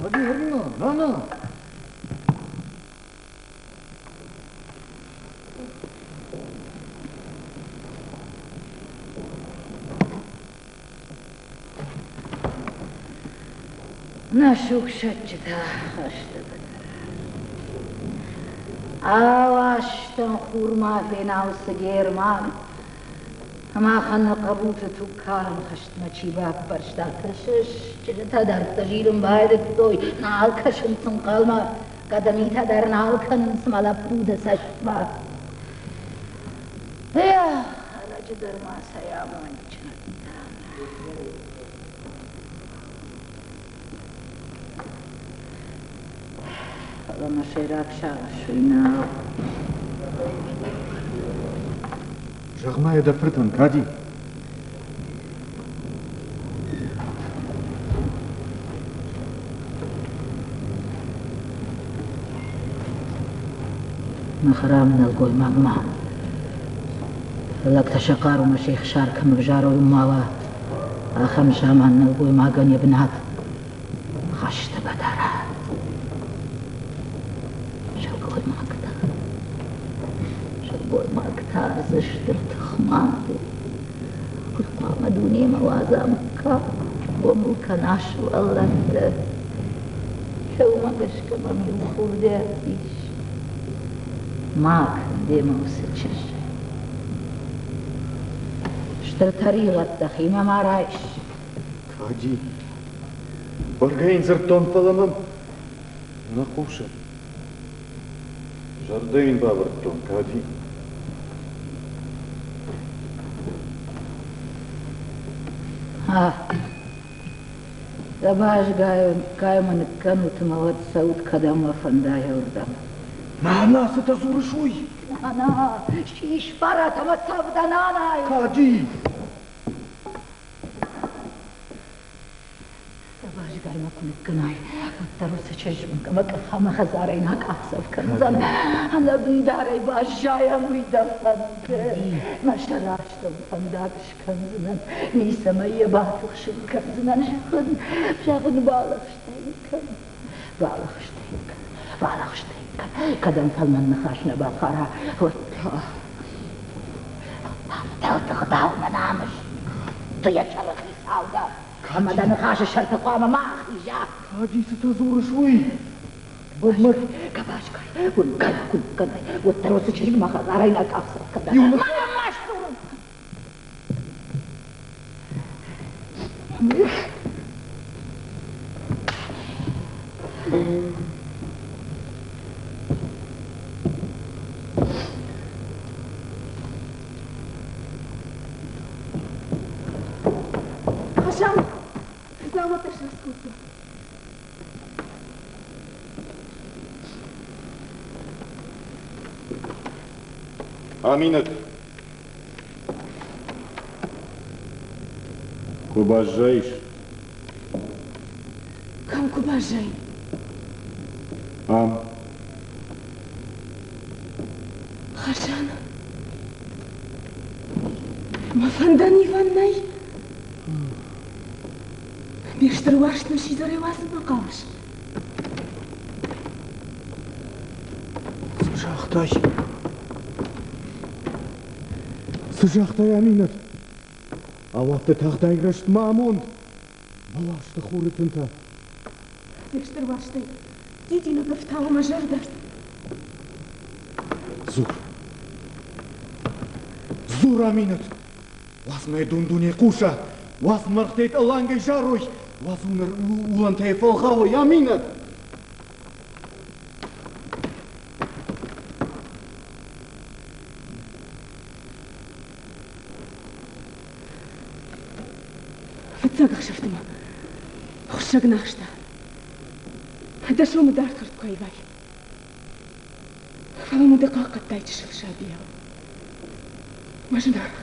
S1: Кади, ӕри-ма, нана.
S5: Нӕ сугсӕтджытӕ хӕсты быдыры. Ауазтӕн хурмӕ фенау цы Герман, махӕн нӕ хъӕбулты тугкалӕн хӕстмӕ чи баппӕрста, кӕсыс, чызджытӕ дӕрдтӕ зилын байдыдтой, нал кӕсынц ӕнхъӕлмӕ, гӕдымитӕ дӕр нал кӕнынц мӕ лӕппу дӕ цӕстмӕ. Эх, ӕрӕджы дӕр ма цӕй амондджын уыдтӕн. Фӕлӕ мӕ сӕйраг сагъӕс уый нӕу.
S1: Зӕгъ-ма йӕ дӕ фыртӕн, Кади.
S5: Мӕ хӕрам нӕлгоймагмӕ. Лӕгтӕ сӕ хъарумӕ се хсар кӕм ӕвзарой, уым ма уа, ахӕм заман нӕлгоймагӕн йӕ бынат хӕсты бадара. Сылгоймӕгтӕ, сылгоймӕгтӕ ӕрдзы стыр тых мады. Куыд хъуамӕ дунемӕ уадза мыггаг, хъомыл кӕна сывӕллӕтты. Дӕумӕ гӕсгӕ мӕм иу курдиат ис. Ма кӕн демӕ уыцы чызджы. Стыр тӕригъӕд дӕхимӕ ма райс.
S1: Кади, бӕргӕ йын дзырдтон, фӕлӕ мӕм нӕ хъусы. Зӕрдӕ йын бавӕрдтон, Кади.
S5: Къабазгай мӕ ныккӕнут ӕмӕ уӕд цӕут, кӕдӕм уӕ фӕнда, уырдӕм.
S10: Нана, цытӕ дзурыс уый?
S5: Нана, сис фӕрӕт ӕмӕ цӕв дӕ нанайы!
S10: Кади!
S5: Къабазгай мӕ куы ныккӕнай, уӕддӕр уыцы чызг ӕмӕ къахӕмӕ хӕдзарӕй нӕ къахдзӕф кӕндзӕн. Ӕнӕбындарӕй баззайӕм, уый дӕ фӕнды. Мӕ сӕрастыл фӕндаг скӕндзынӕн, ницӕмӕй йӕ батыхсын кӕндзынӕн, зӕгъын, зӕгъын, балӕгъстӕ йын кӕн, балӕгъстӕ йын кӕн, балӕгъстӕ йын кӕн, кӕдӕм фӕлмӕн ныхас нӕ бахъара, уӕд та фыдӕлты гъдаумӕ намыс, ды йӕ сӕры хицау дӕ, ӕмӕ дӕ ныхасы сӕрты хъуамӕ ма ахиза.
S10: Кади, цытӕ дзурыс уый?
S5: Габаскай, уынгӕй, уынгӕй, уӕддӕр уыцы чызг мӕ хӕдзарӕй нӕ къахдзӕф кӕны. Ма мӕм ма сдзурын!
S8: Хасан, дзаумӕттӕ срӕвдз кодта.
S1: Аминӕт, Куы баззаис?
S8: Кӕм куы баззаин?
S1: Ам.
S8: Хасан, мӕ фӕндӕн ивӕн нӕй. Ме стыр уарзт мын сидзӕрӕй уадзынмӕ хъавыс?
S10: Цы загътай? Цы загътай, Аминӕт?
S1: Ау, афтӕ тагъд айрӕзт мӕ амонд? Бӕлӕсты хуры тынтӕ.
S8: Де стыр уарзтӕй дидинӕг ӕфтауы мӕ зӕрдӕ.
S1: Дзур. Дзур, Аминӕт! Уадз мӕ дун-дуне хъуса, уадз мӕргътӕй тъӕллангӕй зарой, уадз улӕнтӕй фӕлгъауой, Аминӕт!
S8: Фыццаг ӕхсӕвты мӕ хуыссӕг нӕ ахста. Дӕ сомы дард куы аивай. Фӕлӕ мын ды хъахъхъӕдтай чысыл сабийау. Мӕ зынаргъ,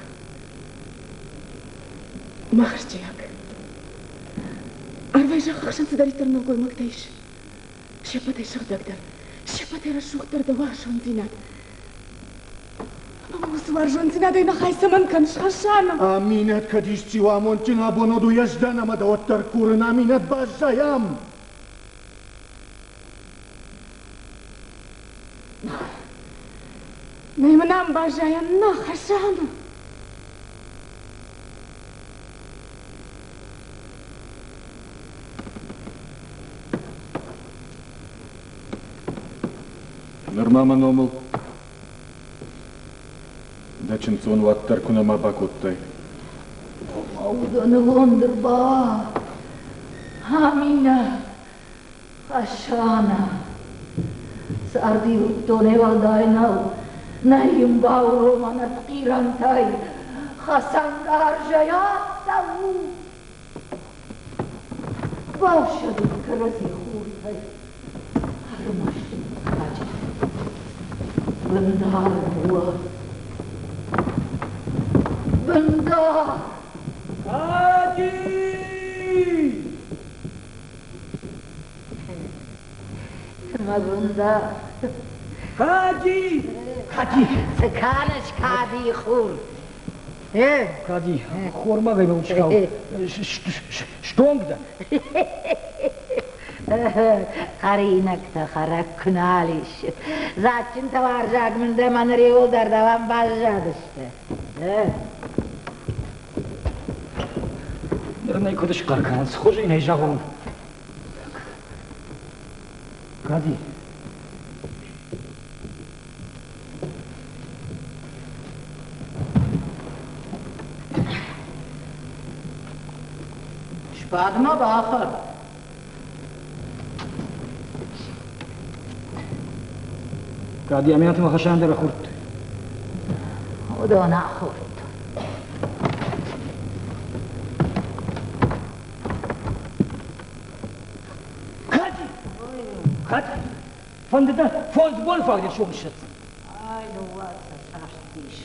S8: мӕ ахсджиаг. Арвӕй зӕххы хсӕн цыдӕриддӕр нӕлгоймӕгтӕ ис, се ппӕтӕй сыгъдӕгдӕр, се ппӕтӕй рӕсугъддӕр дӕ уарзондзинад. Ӕмӕ уыцы уарзондзинадӕй нӕ хай цӕмӕн кӕныс, Хасан?
S1: Аминӕт, кӕд исчи у амондджын абон уӕд уый ӕз дӕн ӕмӕ дӕ уӕддӕр курын, Аминӕт, баззай ам!
S8: Нӕй мын ам баззайӕн, нӕ, Хасан!
S1: Нырма мӕ номыл дӕ чындздзон уӕддӕр куы нӕма бакодтай.
S5: Уыдоны лондырба, Аминӕ, Хӕсанӕ. Царди уыдтонӕй уӕлдай нӕу, нӕ йын бауромӕн ӕртхъирӕнтӕй. Хӕцӕнгарзӕй ацӕут! Бафсӕдут кӕрӕдзи хуртӕй, ӕрмӕст ын каджы. Бындар уӕ! Бындар!
S4: Кади!
S5: Мӕ бындар!
S4: Кади! Кади!
S5: Цы кӕныс, Кадийы хур?
S4: Кади, хормагӕй мӕ уыдысгау стонг дӕн.
S5: Хӕринӕгтӕ хӕрӕг куы нал ис. Дзаджджынтӕ уарзаг мын дӕ мӕ риуыл дӕр дӕуӕн баззадысты.
S4: Ныр нӕ куыд схъӕр кӕнынц, хуызы нӕ зӕгъон. Кади.
S6: Сбад-ма, бахӕр.
S4: Кади Аминӕтмӕ Хасан дӕр ахордтой.
S5: Уыдон ахордтой.
S4: Кӕд фӕнды дӕ фондз боны фаг дӕр сом ссӕддзӕн.
S5: Ай, ныууадз сӕ, састис.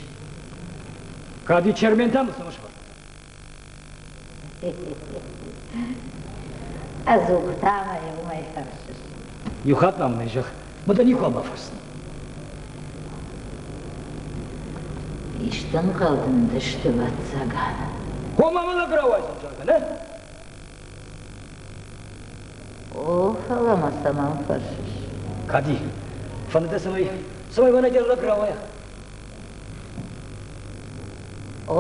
S4: Кӕд и Чермен та мыл цӕмӕ сӕвӕрдта?
S5: Ӕдзух та мӕ уымӕй фӕрсыс.
S4: Иу хатт ма мын ӕй зӕгъ, мӕ дӕ никуы бафӕрсын.
S5: Исты ӕнхъӕл дын дысты, ӕвӕццӕгӕн.
S4: Хомӕ мӕ лӕг рауайдзӕн, зӕгъгӕ, нӕ?
S5: О, фӕлӕ мӕ цӕмӕн фӕрсыс?
S4: Кади, фӕнды дӕ, цӕмӕй, цӕмӕй мӕнӕ дӕ лӕг рауайа?
S5: О,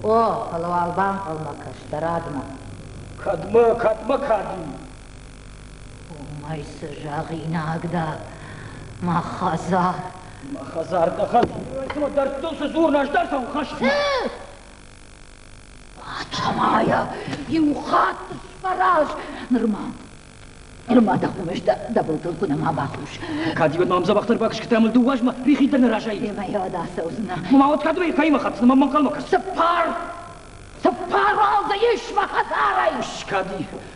S5: о, фӕлӕ уал банхъӕлмӕ кӕс дӕ радмӕ.
S4: Кӕдмӕ, кӕдмӕ, Кади?
S5: Уымӕй цы зӕгъинаг дӕ, мӕ хӕдзар?
S4: Мӕ хӕдзар, дӕ хӕдзар, цыма дӕрдтыл цы дзурын, ӕз дӕр цӕуын хӕстмӕ.
S5: Атамайа, иу хатт сфӕраз, нырма Нырма дӕ хъомыс дӕ былтыл куы нӕма бахус.
S4: Кӕд иуӕд мӕм дзӕбӕхдӕр бакӕсгӕтӕ мыл дыууӕ азмӕ рихи дӕр нӕ разайы.
S5: Демӕ уӕд ацӕудзынӕ.
S4: Мӕ уӕд кӕд кӕимӕ хӕцдзынӕ, мӕм ӕнхъӕлмӕ кӕс.
S5: Цыппар! Цыппар уал дзы ис мӕ хӕдзарӕй!
S4: Кӕд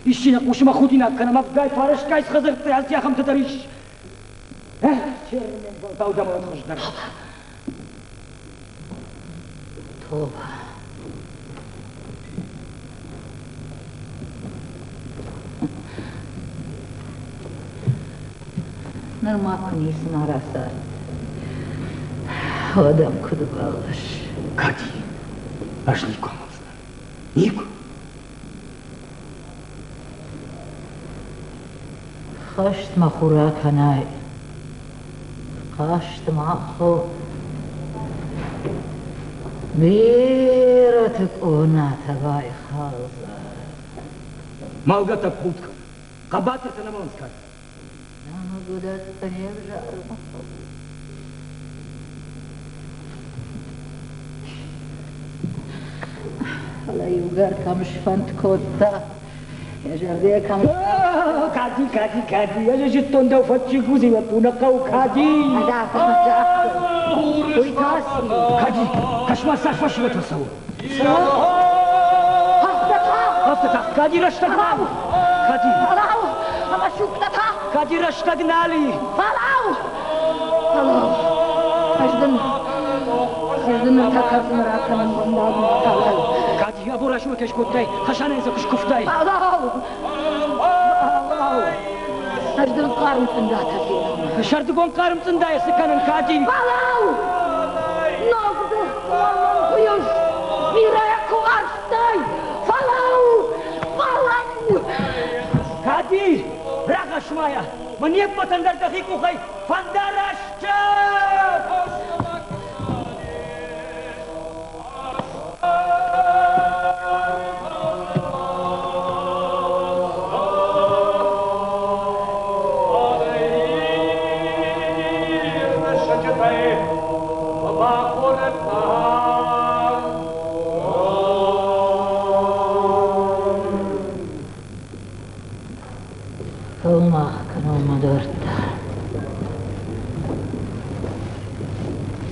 S4: исчи нӕ хъусы мӕ худинаг кӕна, мӕ авдгай фарастгай цы хӕдзӕрттӕй алчи ахӕмтӕ дӕр ис. Эх, Чермен, фӕлтау дӕ мӕлӕт хуыздӕр.
S5: Тобӕ. Нырма куы ницыма рацард, уӕд ӕм куыд бӕллыс?
S4: Кади, ӕз никуы амӕлдзынӕн. Никуы.
S5: Хӕст мӕ хур акӕнай, хъазт ма хо. Бирӕты къонатӕ байхалдзӕн.
S4: Мӕлгӕ тӕппуд кӕн, хъӕбатыртӕ нӕ мӕлынц кӕд.
S5: Нӕмыг уыдӕттӕ не взары. Фӕлӕ иугӕр кӕм сфӕнд кодта, йӕ зӕрдӕ кӕм
S4: Кади, Кади, Кади, ӕз зыдтон дӕу фӕтчы гузи лӕппу нӕ хъӕуы Кади.
S5: Уый та
S4: Кади, кӕс-ма, цас фӕсивӕд фӕцӕуы. Афтӕ тагъд, Кади рӕстӕг нал. Кади.
S5: Фӕлӕу, ӕмӕ сугтӕ та.
S4: Кади рӕстӕг нал и.
S5: Фӕлӕу! Фӕлӕу! Ӕз дын, ӕз дын ныртӕккӕ ракӕнын фӕндаг фӕлӕу.
S4: Кади, абон райсомы кӕй скодтай, Хасанӕн дзы куы скуывтай.
S5: Фӕлӕу! Фӕлӕу! Ӕз дын хъарм цъындатӕ фенон.
S4: Сӕрдыгон хъарм цъындайӕ цы кӕнын, Кади?
S5: Фӕлӕу! Ногдых куы хуыйыс, бирӕ куы уарзтай, фӕлӕу! Фӕлӕу!
S4: Кади, рахӕсс-ма йӕ! Мӕ не ппӕтӕн дӕр дӕхи къухӕй фӕндараст!
S5: Фӕлмах кӕнон мӕ дуӕрттӕ.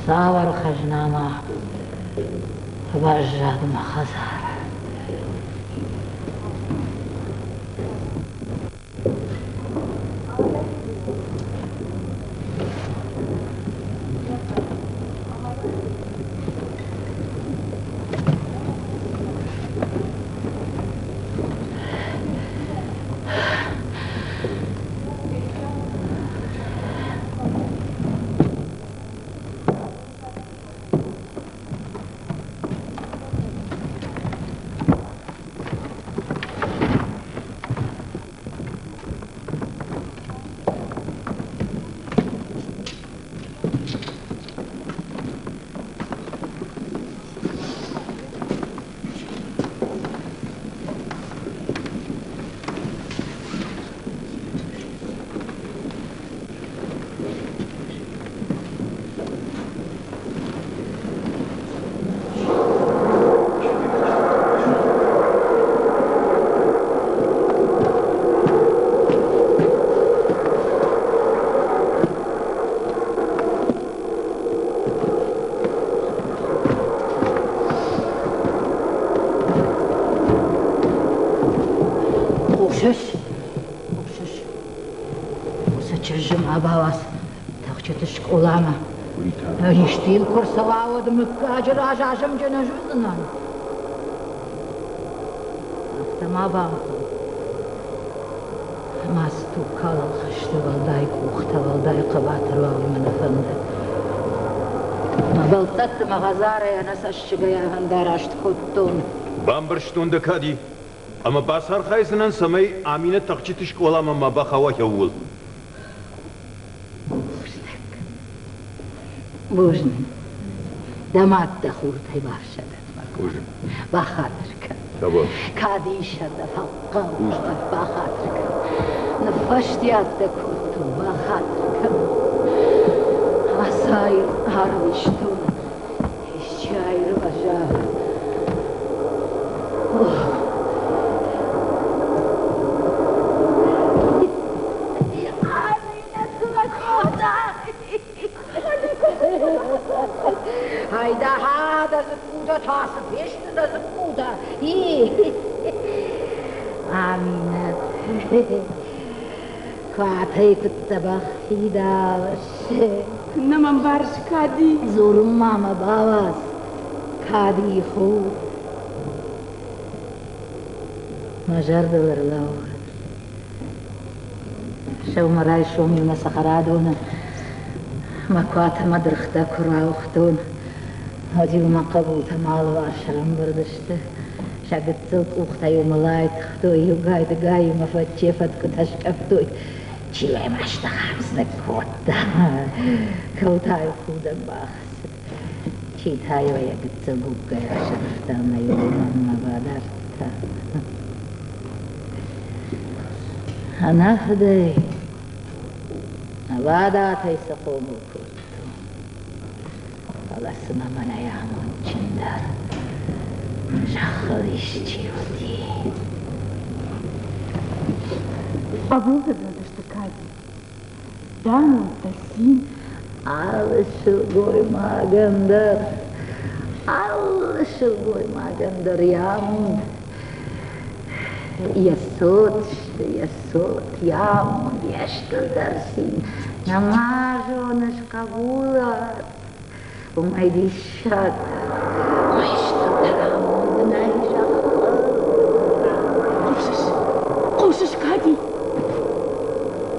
S5: Цавӕр хӕзна ма баззад мӕ хӕдзары? Хъусыс? чызджы ма бауадз тӕхджыты скъоламӕ. Исты йыл куы рцӕуа, уӕд мыггаджы раз азымджын ӕз уыдзынӕн. Афтӕ ма банхъӕл. Ӕмӕ цы тугкалӕн хӕсты уӕлдай къухтӕ, уӕлдай хъӕбатыр уа, уый мӕ нӕ фӕнды. Мӕ бӕлццӕтты мӕ хӕдзарӕй ӕнӕцӕссыгӕй афӕндараст кодтон.
S11: Бамбӕрстон дӕ, Кади, ӕмӕ бацархайдзынӕн, цӕмӕй Аминӕ тӕхджыты скъоламӕ ма бахауа еууыл.
S5: Бузныг. Бузныг. Дӕ мад дӕ хуртӕй бафсӕдӕд.
S11: Бузныг.
S5: Бахатыр кӕн. Кӕд исӕн дӕ фӕхъхъау, бахатыр кӕн. Ныффӕстиат дӕ кодтон, бахатыр кӕн. Асай арвистон, исчи аирвӕза. Ох. Айдаха дӕ дзыккутӕ та цы фесты дӕ дзыккутӕ? Аминӕт, куатӕй куыд дзӕбӕх фидауыс.
S8: Нӕ мӕ мбарыс, Кади?
S5: Дзурын ма мӕ бауадз, Кадийы хур. Мӕ зӕрдыл ӕрлӕууыд. Сӕумӕрайсом-иу нӕ цӕхӕрадоны мӕ куатӕмӕ дыргътӕ куы рауыгътон, уӕд-иу мӕ хъӕбултӕ мӕ алыварс ӕрӕмбырд сты. Сӕ гыццыл къухтӕ-иу мыл айтыгътой, иугай-дыгай-иу мӕ фӕчче фӕткъуытӕ скъӕфтой. Чи уӕ масты хардз ныккодта, кӕуыл та-иу худӕг бахӕцыд, чи та-иу йӕ гыццыл гуггӕй асӕрфта ӕмӕ-иу мӕнмӕ бадардта. Ӕнӕфыдӕй, ӕвадатӕй сӕ хъомыл кодтон. Фӕлӕ цымӕ мӕнӕй амондджындӕр зӕххыл исчи уыди?
S8: Хъӕбултӕ дын уыдысты Кади. Дӕ амонд дӕ цин.
S5: Алы сылгоймагӕн дӕр, алы сылгоймагӕн дӕр йӕ амонд йӕ цот сты, йӕ цот, йӕ амонд, йе стырдӕр цин. Нӕма зоныс хъӕбулад, уымӕй диссагдӕр, уымӕй стырдӕр амонд нӕй зӕххыл.
S8: Хъусыс, хъусыс, Кади?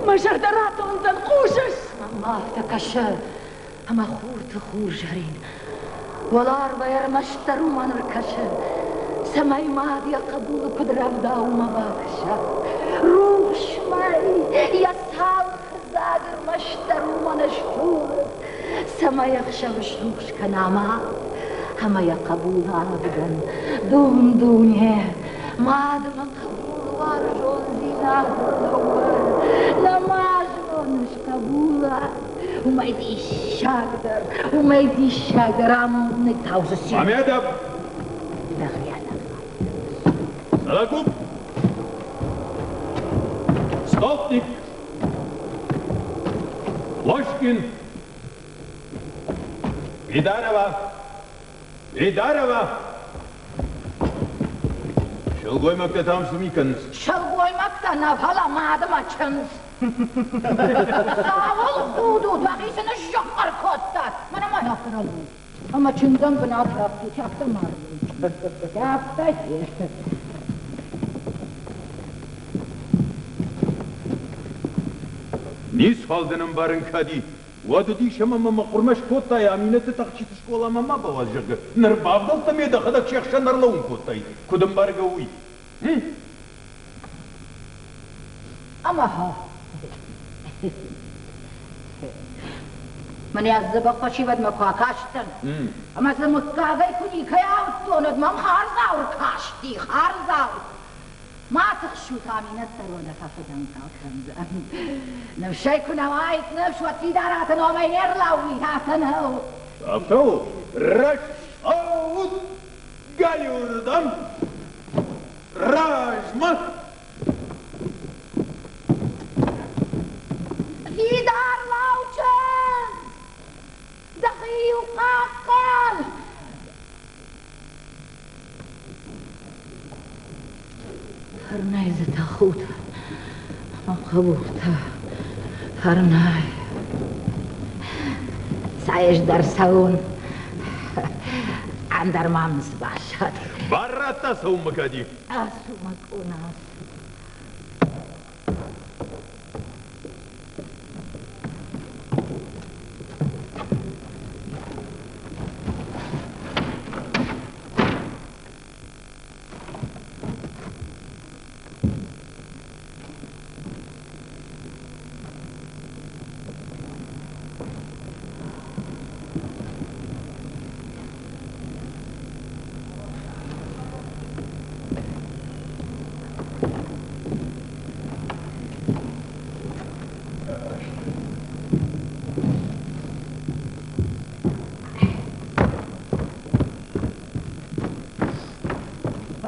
S8: Мӕ зӕрдӕ ратондзӕн, хъусыс?
S5: Мӕнмӕ афтӕ кӕсы, ӕмӕ хурты хурзӕрин уӕларвӕй ӕрмӕстдӕр уымӕн ӕркӕсы, цӕмӕй мад йӕ хъӕбулы куыд рӕвдауы бакӕса. Рухс мӕй йӕ цалхыдзаг ӕрмӕстдӕр уымӕн ыстулы, цӕмӕй ӕхсӕвы срухс кӕна мад ӕмӕ йӕ хъӕбулы авдӕн дун-дуне. Мад ӕмӕ хъӕбулы уарзондзинад лӕууы, нӕма зоныс хъӕбулы Уымӕй диссагдӕр, уымӕй диссагдӕр амонд ныттаудзы цин.
S11: Мамедов! Сологуб! Столпник! Ложкин! Идарова! Идарова! Сылгоймӕгтӕ там цы ми кӕнынц?
S5: Сылгоймӕгтӕ нӕ, фӕлӕ мады мӕ чындз. Цӕуыл худут, уӕхицӕн сзыхъхъыр кодтат? Мӕнӕ ма афтӕ ралӕуут. Ӕмӕ чындзӕн бынат раттут, афтӕ ма Афтӕ.
S11: Ницуал дын ӕмбарын кӕд и, уӕд уыдис ӕмӕ мӕ мӕ хъуырмӕ скодтай Аминӕты тӕхджыты скъоламӕ ма бауадз, зӕгъгӕ. Ныр бавдӕлдтӕ ме дӕхӕдӕг се хсӕн ӕрлӕууын кодтай. Куыд ӕмбаргӕ у уый?
S5: Ӕмӕ Мӕнӕ дзӕбӕх фӕсивӕдмӕ куы акастӕн, ӕмӕ дзы мыггагӕй куы никӕй ауыдтон, уӕд мӕм хардзау ӕркасти, хардзау. Ма тыхсут, Аминӕт дӕр уӕ нӕ фӕфыдӕнхъӕл кӕндзӕн. Ныфсӕй куы нӕ уаид ныфс, уӕд Фидараты номӕй не рлӕууид, афтӕ нӕу.
S11: Афтӕ у. Рӕсугъд галиуырдӕм размӕ!
S5: Фидар лӕу, чындз! Дӕхи-иу хъахъхъӕн! Фӕрнӕй дзы тӕхут, мӕ хъӕбултӕ. Фӕрнӕй. Цӕй ӕз дӕр цӕуон. Ӕндӕр ма мын цы баззад.
S11: Бар радта цӕуынмӕ, Кади.
S5: Ацу, мӕ къона, ацу.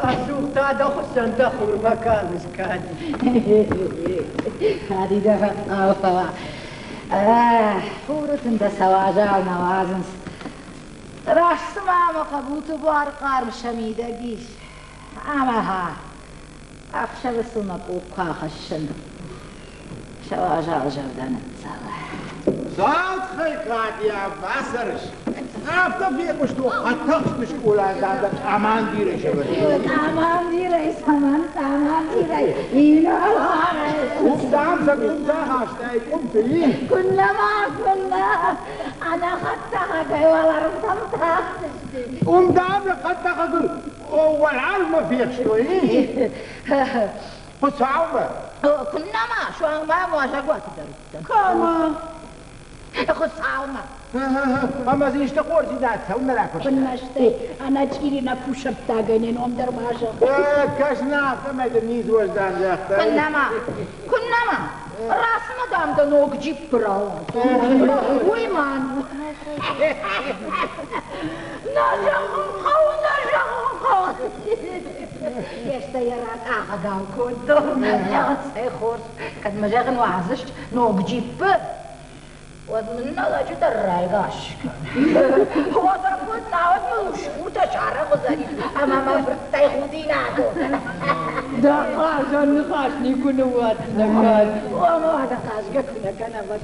S6: Ӕдзух та дӕ хуыссӕнтӕ хурмӕ калыс, Кади.
S5: Кади дӕ фӕхъхъау фӕуа. Хуры тынтӕ сӕ уазал нӕ уадзынц. Раст цыма мӕ хъӕбулты буар хъарм сӕ мидӕг ис. Ӕмӕ ӕхсӕвы сыл мӕ къух куы ахӕссын, сӕ уазал зӕрдӕ ныццӕлы.
S10: Цалхӕй Кадиа бацӕрыс, афтӕ фехъуыстон хӕдтӕхджыты скъолайы дӕ къамандирӕй сӕвӕрдтой.
S5: Къамандирӕй цӕмӕн къамандирӕй? Инӕларӕй.
S10: Уым, дам, сӕ къуымтӕ хастай, къуымты, и?
S5: Куыннӕ ма, куыннӕ! Ӕнӕ хӕдтӕхӕгӕй уӕларвтӕм тахтысты.
S10: Уым, дам, нӕ хӕдтӕхӕгыл уӕларвмӕ фехстой, и? Хуыцаумӕ.
S5: Куыннӕ ма, суанг ма уазӕгуаты дӕр уыдтӕн.
S6: Кӕмӕ?
S5: Хуыцаумӕ.
S10: Ӕмӕ дзы исты хорздзинад цӕуылнӕ ракуырдтай?
S7: Куыннӕ стӕй, ӕнӕ чъири нӕ кусӕрттагӕй не ном дӕр ма зӕгъ.
S10: Кӕс-ма, афтӕмӕй дын низ уӕздан загъта.
S5: Куыннӕ ма, куыннӕ ма. Расмӕ, дам, дӕ ног джипп рауадз. Уый мӕн у. Нӕ зӕгъын хъӕуы, нӕ зӕгъын хъӕуы. Стӕй йӕ ракъахӕгау кодтон. Цӕй хорз, кӕд мӕ зӕгъын уадзыс ног джиппы, уӕд мын нӕ лӕджы дӕр райгас кӕн. Уӕдӕ куыд, науӕд мыл усгуртӕ сарӕх уыдзӕни ӕмӕ мӕ фырттӕй худинаг у.
S6: Дӕ хъазӕн ныхас никуы ныууадздзынӕ, кӕд.
S7: Омӕ уӕдӕ хъазгӕ куы нӕ кӕнӕм, уӕд.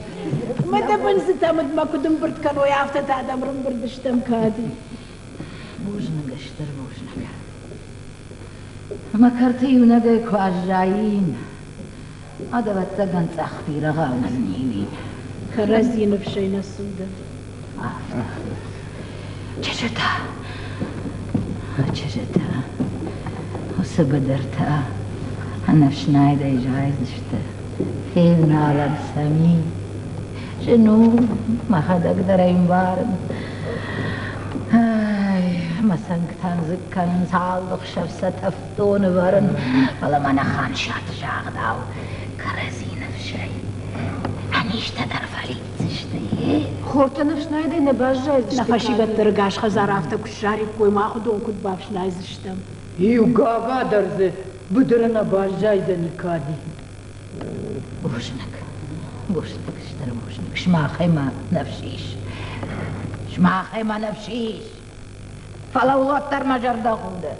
S7: Мыдыбындзытӕ мыдмӕ куыд ӕмбырд кӕной, афтӕ та адӕм ӕрӕмбырд стӕм, Кади.
S5: Бузныг, стыр бузныг. Мӕ кӕрты иунӕгӕй куы аззаин, уӕд, ӕвӕццӕгӕн, цъӕх бирӕгъау нынниуин.
S7: Кӕрӕдзи ныфсӕй нӕ цуды.
S5: Афтӕ. Чызджытӕ, чызджытӕ, уыцы быдыртӕ ӕнӕфснайдӕй зайдзысты. Февналӕн сӕм и. Зын у, мӕхӕдӕг дӕр ӕй ӕмбарын. Мӕ цӕнгтӕн дзыг кӕнынц алы хсӕв сӕ тӕфдоны вӕрын, фӕлӕ мӕнӕ Ханшаты загъдау кӕрӕдзи ныфсӕй ӕнизтӕ дӕр фӕлидздзысты.
S8: Хортӕ ныфснайдӕй нӕ баззайдзысты.
S7: Нӕ фӕсивӕд дӕр ӕгас хӕдзар афтӕ куы ссариккой, мах уыдон куыд бафснайдзыстӕм.
S6: Иу гага дӕр дзы быдыры нӕ баззайдзӕни Кади.
S5: Бузныг, бузныг, стыр бузныг. Сымахӕй мӕ ныфс ис. Сымахӕй мӕ ныфс ис. Фӕлӕ уӕддӕр мӕ зӕрдӕ худы.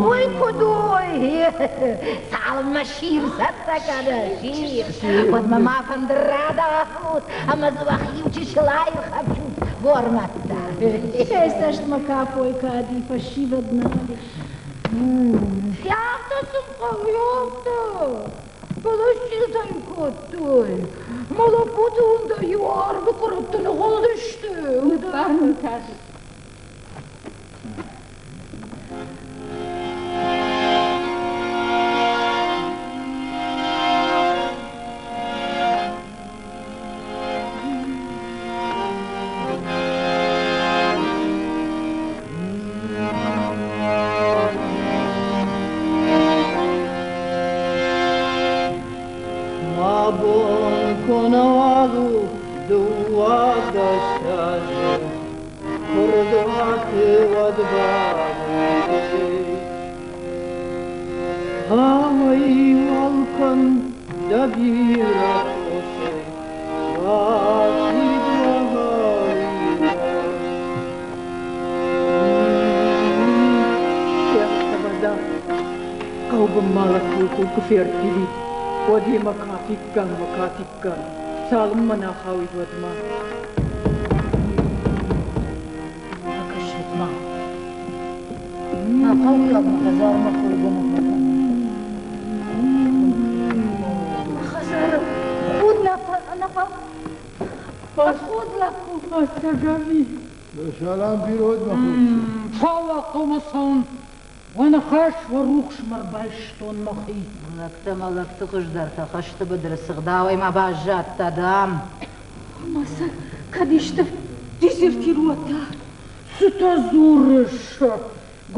S5: Уый куыд у? Цалынмӕ сир цӕттӕ кӕны, сир, уӕдмӕ ма фӕндыр радавут ӕмӕ дзы уӕхи иу чысыл аирхӕфсут, гормӕттӕ.
S7: Сӕ цӕстмӕ кафой кади фӕсивӕд нал ис.
S5: Афтӕ сын хъӕуы, афтӕ. Фӕлӕ счъилтӕ кодтой. Мӕ лӕппуты уындӕй-иу арвы къуыртты ныгъуылдысты.
S6: Ныббар мын, Кади.
S2: Мӕ бон куы нӕуал у 12 азы, куырдуаты уӕд бабуци. Ауӕй уал кӕн дӕ бирӕ фосӕй, бафид
S6: Ӕхсӕвӕдӕ хъӕубынмӕ лӕппутыл куы ферттивид, уӕд йемӕ кафиккам ӕмӕ кафиккам. Цалынмӕ нӕ ахауид, уӕдмӕ.
S5: Акӕсут-ма. Нӕ хъӕуккагмӕ хӕдзармӕ хойгӕнӕг Хӕдзары худ нӕ худ лӕппу.
S6: Ӕцӕгӕви?
S10: Салам бирод мӕ худ.
S12: Фаллаг хъӕумӕ цӕуын, уӕ ныхас, уӕ рухсмӕ рбайстон мӕхи.
S5: Лӕгтӕ мӕ лӕгты хуыздӕртӕ хӕсты быдыры сыгъдауӕй ма баззадтӕ, дам.
S8: Ӕмӕ сӕ кӕд исты дезертир уӕд та?
S12: Цытӕ дзурыс?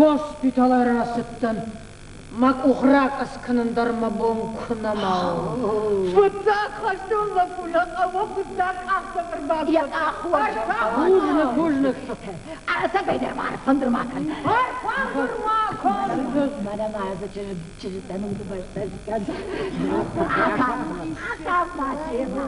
S12: Госпиталӕй рацыдтӕн. Мӕ къух ракъӕдз кӕнын дӕр мӕ бон куы нӕма у.
S6: Фыццаг хӕстон лӕппу нӕ хъӕуы фыццаг къахдзӕф ӕрбакодта.
S7: Йӕ къах
S12: Бузныг, бузныг.
S5: Ӕцӕгӕй дӕр ма ӕрфӕндыр ма кӕн.
S6: Ӕрфӕндыр ма кӕн!
S5: Мӕнӕ ма ацы чызджытӕн удыбӕстӕ скӕн. Акаф ма семӕ.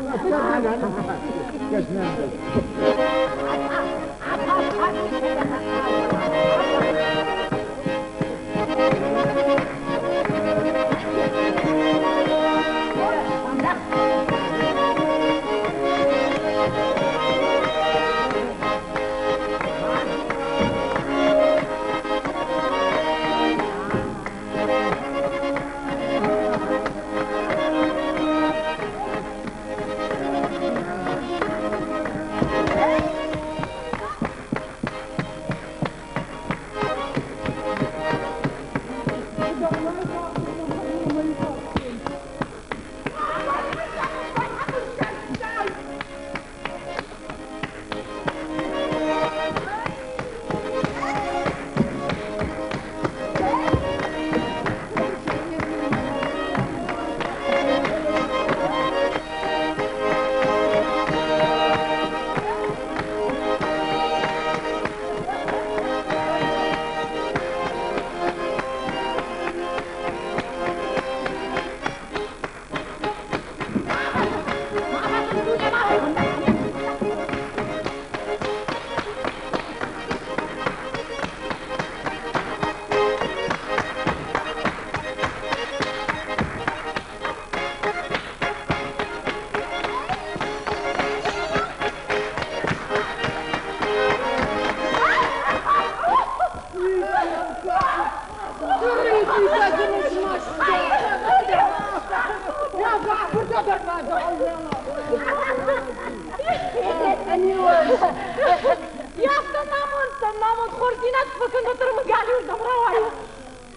S8: Намонд хорздзинад фӕкӕн, уӕддӕр мын галиуырдӕм рауайы.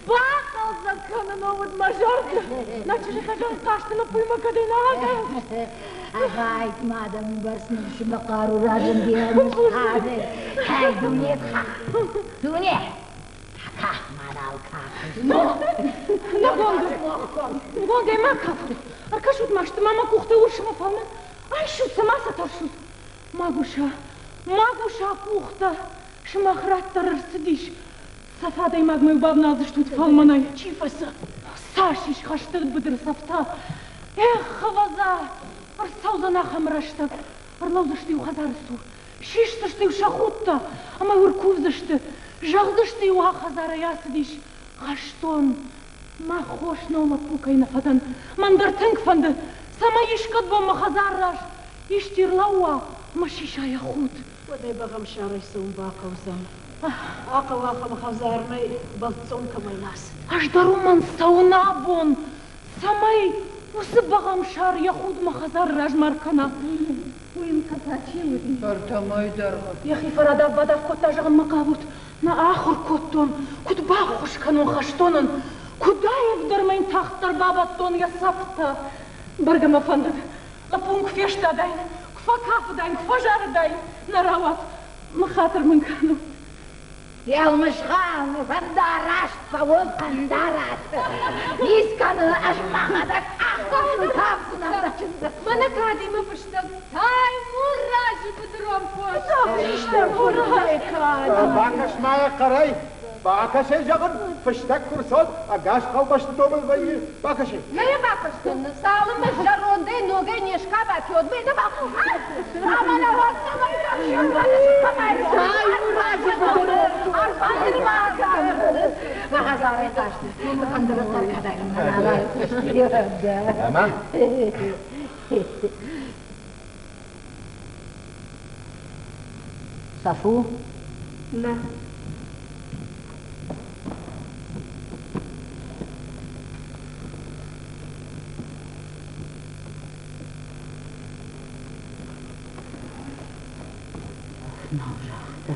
S8: Бахъӕлдзӕг кӕнын уыд мӕ зӕрды. Нӕ чызджытӕ зӕгъ хъазты лӕппуимӕ кӕдӕй нал акӕнынц.
S5: Ӕгайт ма адӕмы бӕрц ныфсы мӕ хъару разынди ӕмӕ Хай, дуне, дуне! Ка, ма нал кафыс.
S8: Ногондӕй ма кафут. Ӕркӕсут ма, сты ма мӕ къухтӕ урсмӕ фӕлмӕн. Айсут сӕ, ма сӕ тӕрсут. Магуса, магуса къухтӕ. Сымах рад дӕр ӕрцыдис. Цӕф адӕймагмӕ бавналдзыстут фӕлмӕнӕй. Чи фӕцӕф? Цас ис хӕсты быдыры цӕфтӕ? Эх, ӕвӕдза, ӕрцӕудзӕн ахӕм рӕстӕг. Ӕрлӕудзысты-иу хӕдзары цур, сисдзысты-иу сӕ худтӕ ӕмӕ-иу ӕркувдзысты, зӕгъдзысты-иу, а хӕдзарӕй ацыдис хӕстон. Мӕ хос нӕу лӕппу кӕй нӕ фӕдӕн. Мӕн дӕр тынг фӕнды, цӕмӕй искӕд бон мӕ хӕдзары раз исчи ӕрлӕууа мӕ сиса йӕ худ.
S13: Уӕд ӕй бӕгъӕмсарӕй цӕуын бахъӕудзӕн. Ахъӕуы ахӕм хӕдзармӕ бӕлццон кӕмӕй нӕ ацыд.
S8: Ӕз дӕр уымӕн цӕуын абон, цӕмӕй уыцы бӕгъӕмсар йӕ худ мӕ хӕдзары размӕ ӕркӕна.
S7: Уый йын кӕд чи уыди?
S6: Ӕртӕмӕй дӕргъы.
S8: Йӕхи фӕрадав-бадав кодта, зӕгъынмӕ хъавут. Нӕ ахуыр кодтон, куыд баххуыс кӕнон хӕстонӕн, куыд аивдӕр мӕ йын тагъддӕр бабӕттон йӕ цӕфтӕ. Бӕргӕ мӕ фӕндыд, лӕппу куы фестадаин, куы фӕкафыдаин, куы фӕзарыдаин, нӕ рауад. Ныххатыр мын кӕнут.
S5: Елмысхан, фӕндараст фӕуон, фӕндараст. Искӕны ӕз мӕхӕдӕг ӕхсӕвы кафдзынӕн дӕ чындзы.
S14: Мӕнӕ кадимӕ фыстӕг Таймуразы быдырон пост.
S10: Бакӕс ма йӕ хъӕрӕй. Бакӕсӕй зӕгъын, фыстӕг куы рцӕуӕд, ӕгас хъӕубӕсты домыл вӕййы. Бакӕсӕй.
S14: Нӕ йӕ бакастӕн, цалынмӕ зӕрондӕй ногӕй не скабат, уӕдмӕ нӕ
S10: Ӕмӕ?
S5: Цӕф у?
S14: Нӕ.
S5: Нал загъта.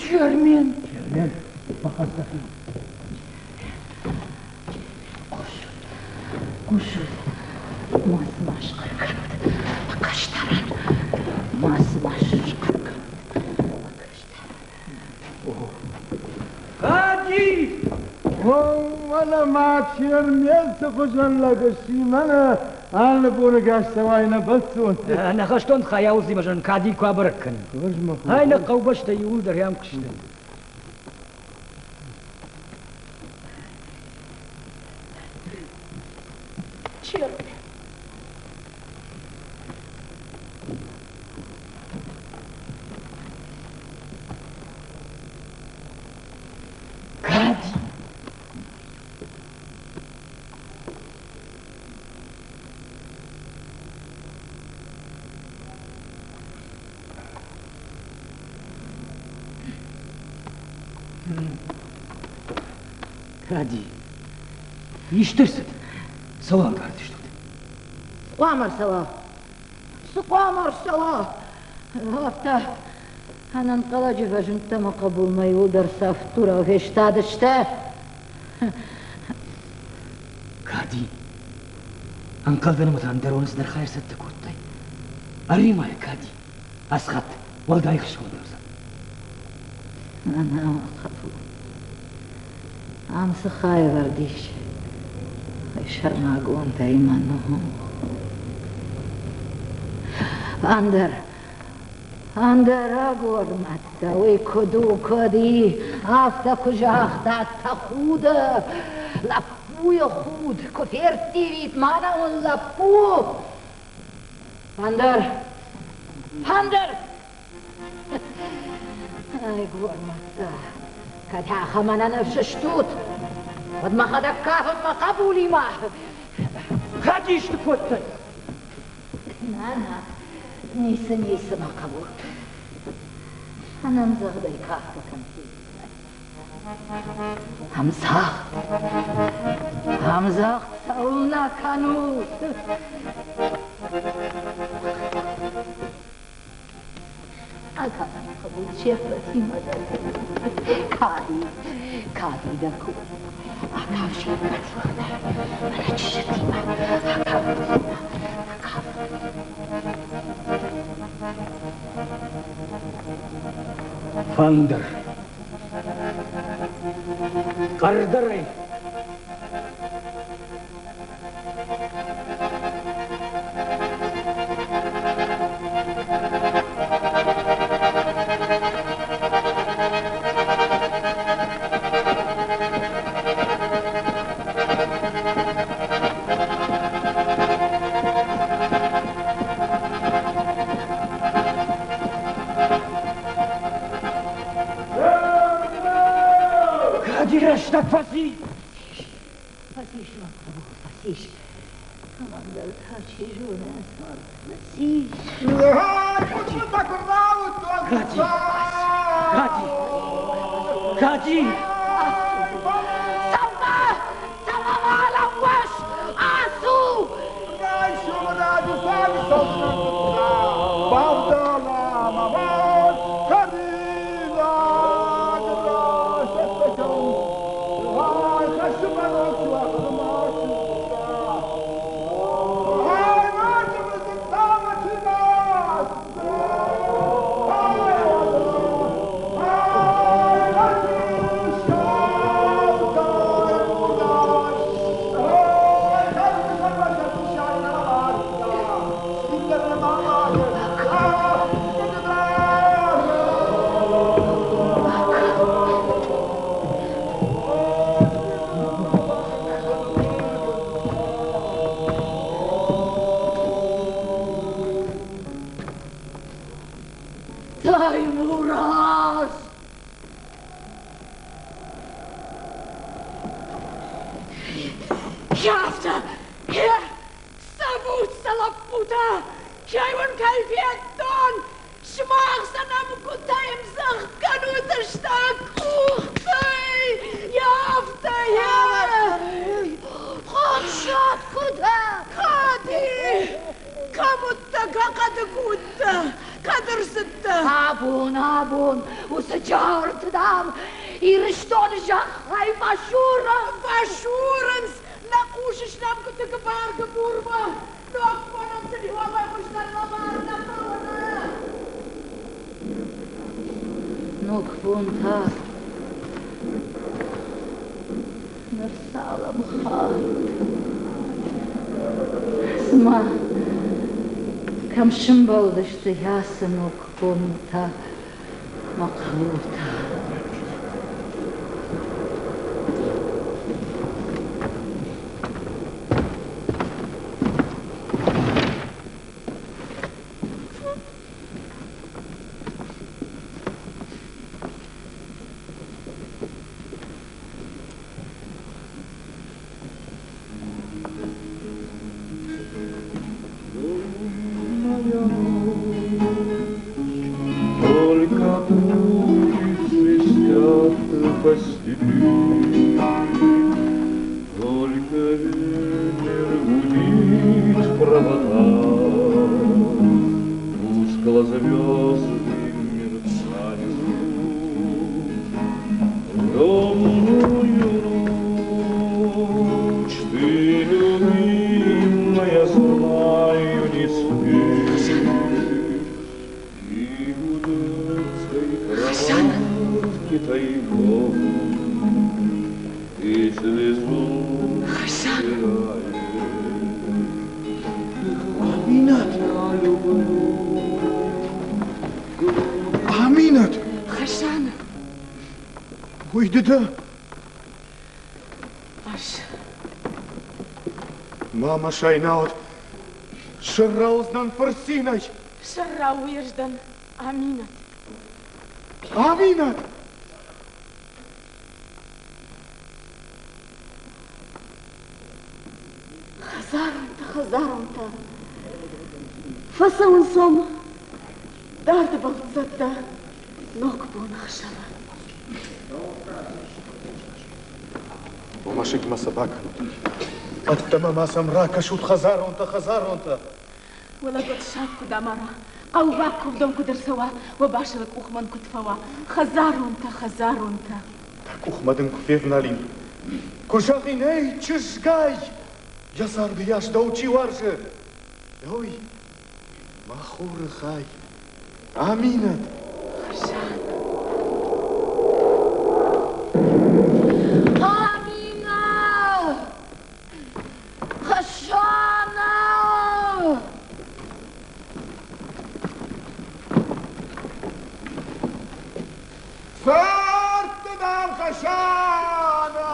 S6: Чермен!
S10: Чермен, бахӕццӕ.
S5: Хъусут, ма цы ма схъӕр кӕнут, мӕ кӕстӕрӕн, ма цы ма схъӕр кӕнут, мӕ кӕстӕрӕн.
S10: Хади! О, мӕнӕ ма Чермен цы хуызӕн лӕг сси, мӕнӕ алы боны гас цӕуай нӕ бӕлццон.
S4: Нӕ хӕстон хайаудзимӕ зын Кади куы абӕрӕг кӕнин. Ай нӕ хъӕубӕстӕ иууылдӕр ам куы сты.
S13: Чермен.
S4: Кади! Кади, исты рцыд? Цӕуыл ӕнкъард стут?
S5: Хъуамӕ рцӕуа. Цы хъуамӕ рцӕуа? Афтӕ ӕнӕнхъӕлӕджы фӕзындтӕ мӕ хъӕбулмӕ иуылдӕр цавддурау фестадысты.
S4: Кади, ӕнхъӕлдӕн ӕмӕ та ӕндӕр цыдӕр хай ӕрцӕттӕ кодтай. Ӕри-ма йӕ, Кади, ацы хатт уӕлдай ӕхсызгондӕр уыдзӕн.
S5: Мӕнӕ мӕ хъӕбул, ам цы хайвӕрд ис, уый сӕрмагондӕй мӕн у. Ӕндӕр, ӕндӕр агормӕттӕ, уый куыд у, куыд и, афтӕ куы загъта, тӕхуды, лӕппуйы худ куы ферттивид, мӕнӕ уын лӕппу! Ӕндӕр, ӕндӕр! Ай, гормӕттӕ, кӕд ахӕм ӕнӕныфс стут, уӕд мӕхӕдӕг кафын мӕ хъӕбулимӕ.
S4: Кӕд исты кодтай?
S5: Нӕ, нӕ, ницы, ницы, мӕ хъӕбул. Ӕнӕмдзӕгъдӕй кафгӕ кӕм федтай? Ӕмдзӕгъд, ӕмдзӕгъд цӕуылнӕ кӕнут? Акӕнӕм хъӕбул се ппӕтимӕ дӕр. Кади, кади дӕ ку. Акаф се ппӕтимӕ дӕр. Мӕнӕ чызджытимӕ. Акаф, акаф.
S4: Фӕндыр. Хъӕрдӕрӕй. Кади рӕстӕг фӕци?
S5: Фӕцис, мӕ хъӕбул, фӕцис. Кӕмӕндӕр та чи зоны, цард фӕцис.
S4: Кади! Кади! Кади!
S5: Цӕугӕ! Цӕугӕ ма лӕууыс! Ацу!
S13: Афтӕ, цӕвут сӕ лӕппутӕ, кӕй уын кӕй федтон, сымах сӕ нӕмгуытӕй ӕмдзӕгъд кӕнут стӕг къухтӕй. Афтӕ, Хъомсад куы дӕ! Кади! Кӕм уыдтӕ, кӕхъӕды куы уыдтӕ, кӕд ӕрцыдтӕ?
S5: Абон, абон, уыцы джауырты, дам, Ирыстоны зӕххӕй фӕсурынц!
S13: Фӕсурынц! Нӕ хъусыс нӕмгуыты гыбар-гыбурмӕ? Ног бонӕн сын уӕлдай хуыздӕр лӕвар нӕ хъӕуы, нӕ?
S5: Ног бон та ныр цалӕм хатт. Цыма кӕм сымбӕлдысты ацы ног бонтӕ мӕ хъӕбултӕ.
S3: Только тучи свистят по степи, Только ветер гудит в проводах, Тускло звезды мерцают. В темную ночь ты, любимая, знаю, не спишь. И у детской кроватки тайком Ты слезу стираешь.
S1: Аминат! Аминат!
S8: Хасан!
S1: Уый ды дӕ?
S8: Ӕз.
S1: Ма мӕ сайнауд, сӕрра уыдзынӕн фырцинӕй.
S8: Сӕрра уездӕн, Аминӕт.
S1: Аминӕт!
S13: Хӕдзаронтӕ, хӕдзаронтӕ, фӕцӕуынц уӕм дард бӕлццӕттӕ ногбоны ӕхсӕвы.
S1: Мӕсыгмӕ сӕ бакӕнут. Ӕддӕмӕ ма сӕм ракӕсут, хӕдзаронтӕ, хӕдзаронтӕ.
S8: Уӕлӕ саг куыд амара, хъӕубаг куывдон куыд ӕрцӕуа, уӕ басылы къух мӕн куыд фӕуа, хӕдзаронтӕ, хӕдзаронтӕ.
S1: Дӕ къухмӕ дын куы февналин, куы зӕгъин, эй, чызгай, йӕ царды йас дӕу чи уарзы, ой, мӕ хуры хай, Аминӕт.
S8: Хасан.
S5: Аминӕ! Хасана!
S10: Фӕртты дам Хасана!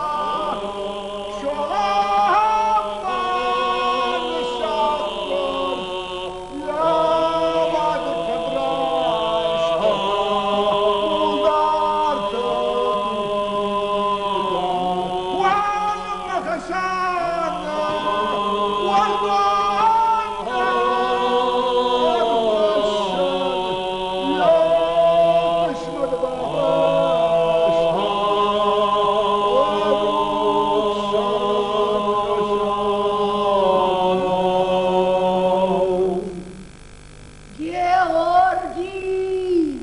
S5: Георгий!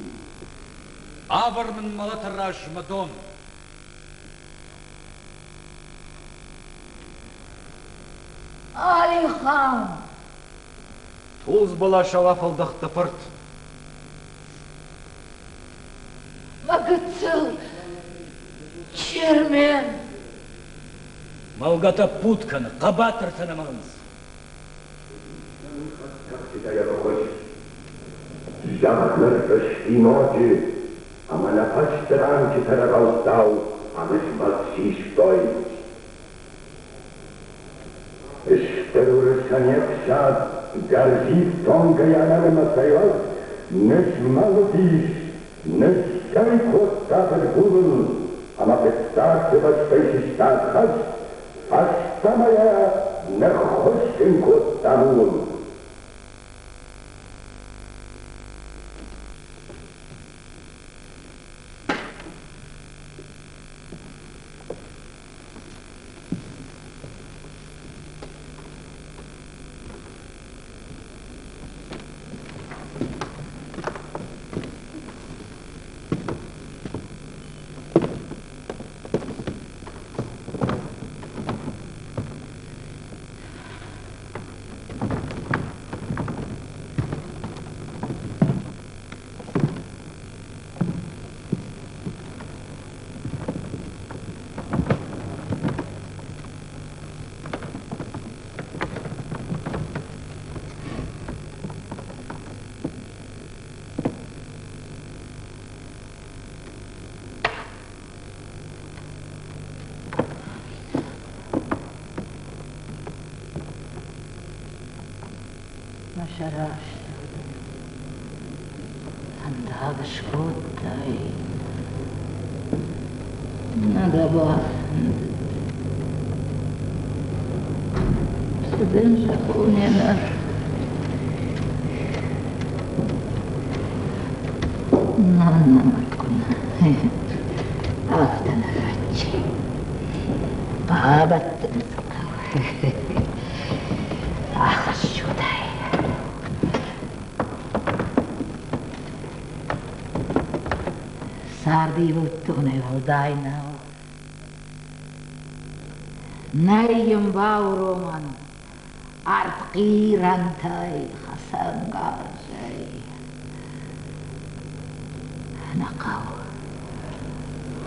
S9: Авӕр мын мӕлӕты размӕ дон.
S5: Алихан!
S9: Тулдз бӕласау афӕлдӕхт дӕ фырт.
S5: Мӕ гыццыл Чермен!
S4: Мӕлгӕ тӕппуд кӕны, хъӕбатыртӕ нӕ мӕлынц.
S15: Зӕгъ ныррызти ноджы, ӕмӕ нӕ фӕсты ранджытӕ рӕгъӕуттау ӕмызмӕлд систой. Стыр уырысӕн йе фсад гӕрзифтонгӕй ӕнӕнымӕцӕй уӕд нызмӕлыдис, ныссӕй кодта фыдгулыл ӕмӕ фыццаг бӕстӕй сыстад хӕст, фӕстаг. ӕмӕ йӕ ныххуыссын кодтам ууыл.
S5: Мӕ сӕрӕзты фӕндаг скодтай, нӕ дӕ бафӕндыд. Цы дын зӕгъон ӕнӕ? Нана мӕ афтӕ нӕ фӕччи. Бабӕттын дзы хъӕуы. Ахӕссут ӕй. Царды ивылдтонӕй уӕлдай нӕу. Нӕй йын бауромӕн ӕртхъирӕнтӕй, хӕцӕнгарзӕй. Нӕ хъӕуы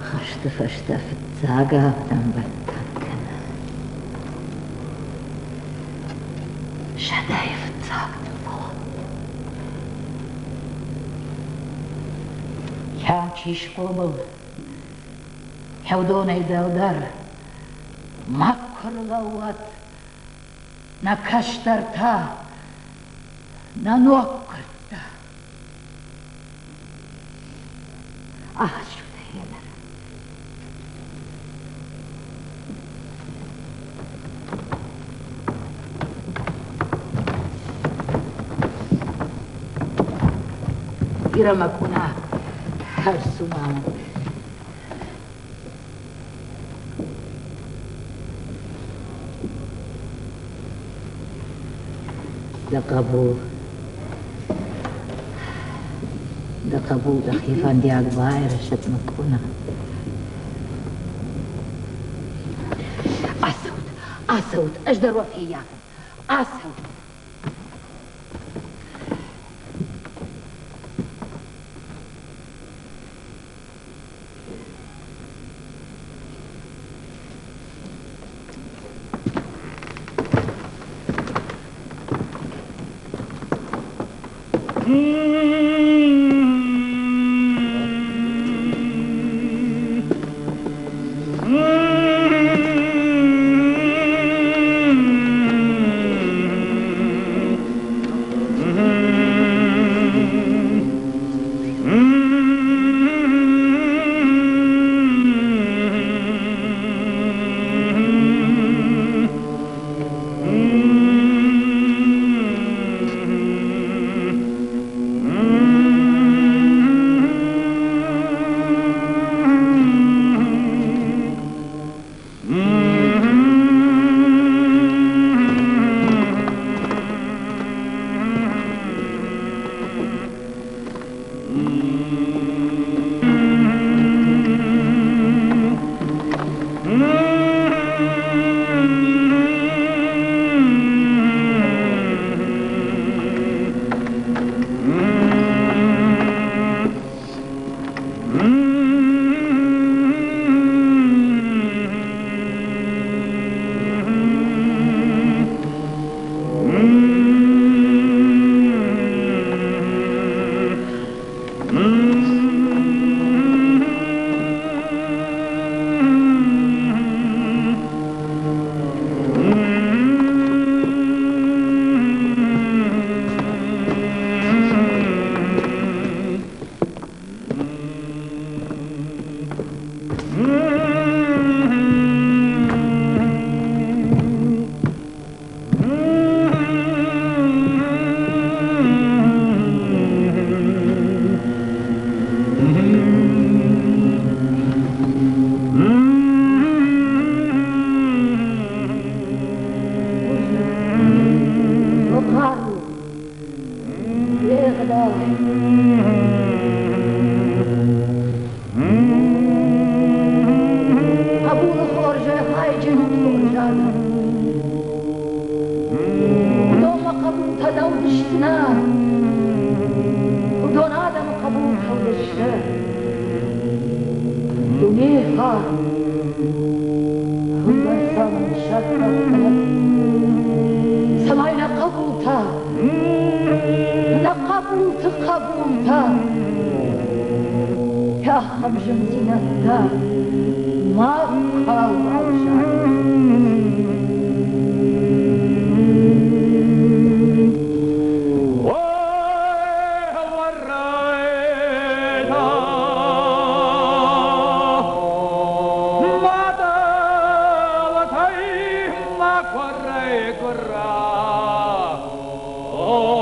S5: хӕсты фӕстӕ фыццаг авдӕнбӕттӕн кӕны. Сӕдӕйы фыццаг фӕлӕ. Йӕм чи схъомыл, уыдонӕй дӕлдӕр макуы рлӕууӕд нӕ кӕстӕртӕ, нӕ ноггуырдтӕ. Ахӕссут ӕй ӕнӕр. Бирӕ мӕ къона хӕрзцума. Дӕ хъӕбул, дӕ хъӕбул дӕхи фӕндиаг байрӕзӕд мӕ къона. Ацӕут, ацӕут, ӕз дӕр уӕ феййафын. Ацӕут. уыдысты нӕ, уыдон адӕмы хъӕбултӕ уыдысты. Дунейы фарн уыйбӕрц нын саккаг кӕнӕд, цӕмӕй нӕ хъӕбултӕ, нӕ хъӕбулты хъӕбултӕ ахӕм зындзинӕдтӕ макуал бавзарой.
S9: Oh.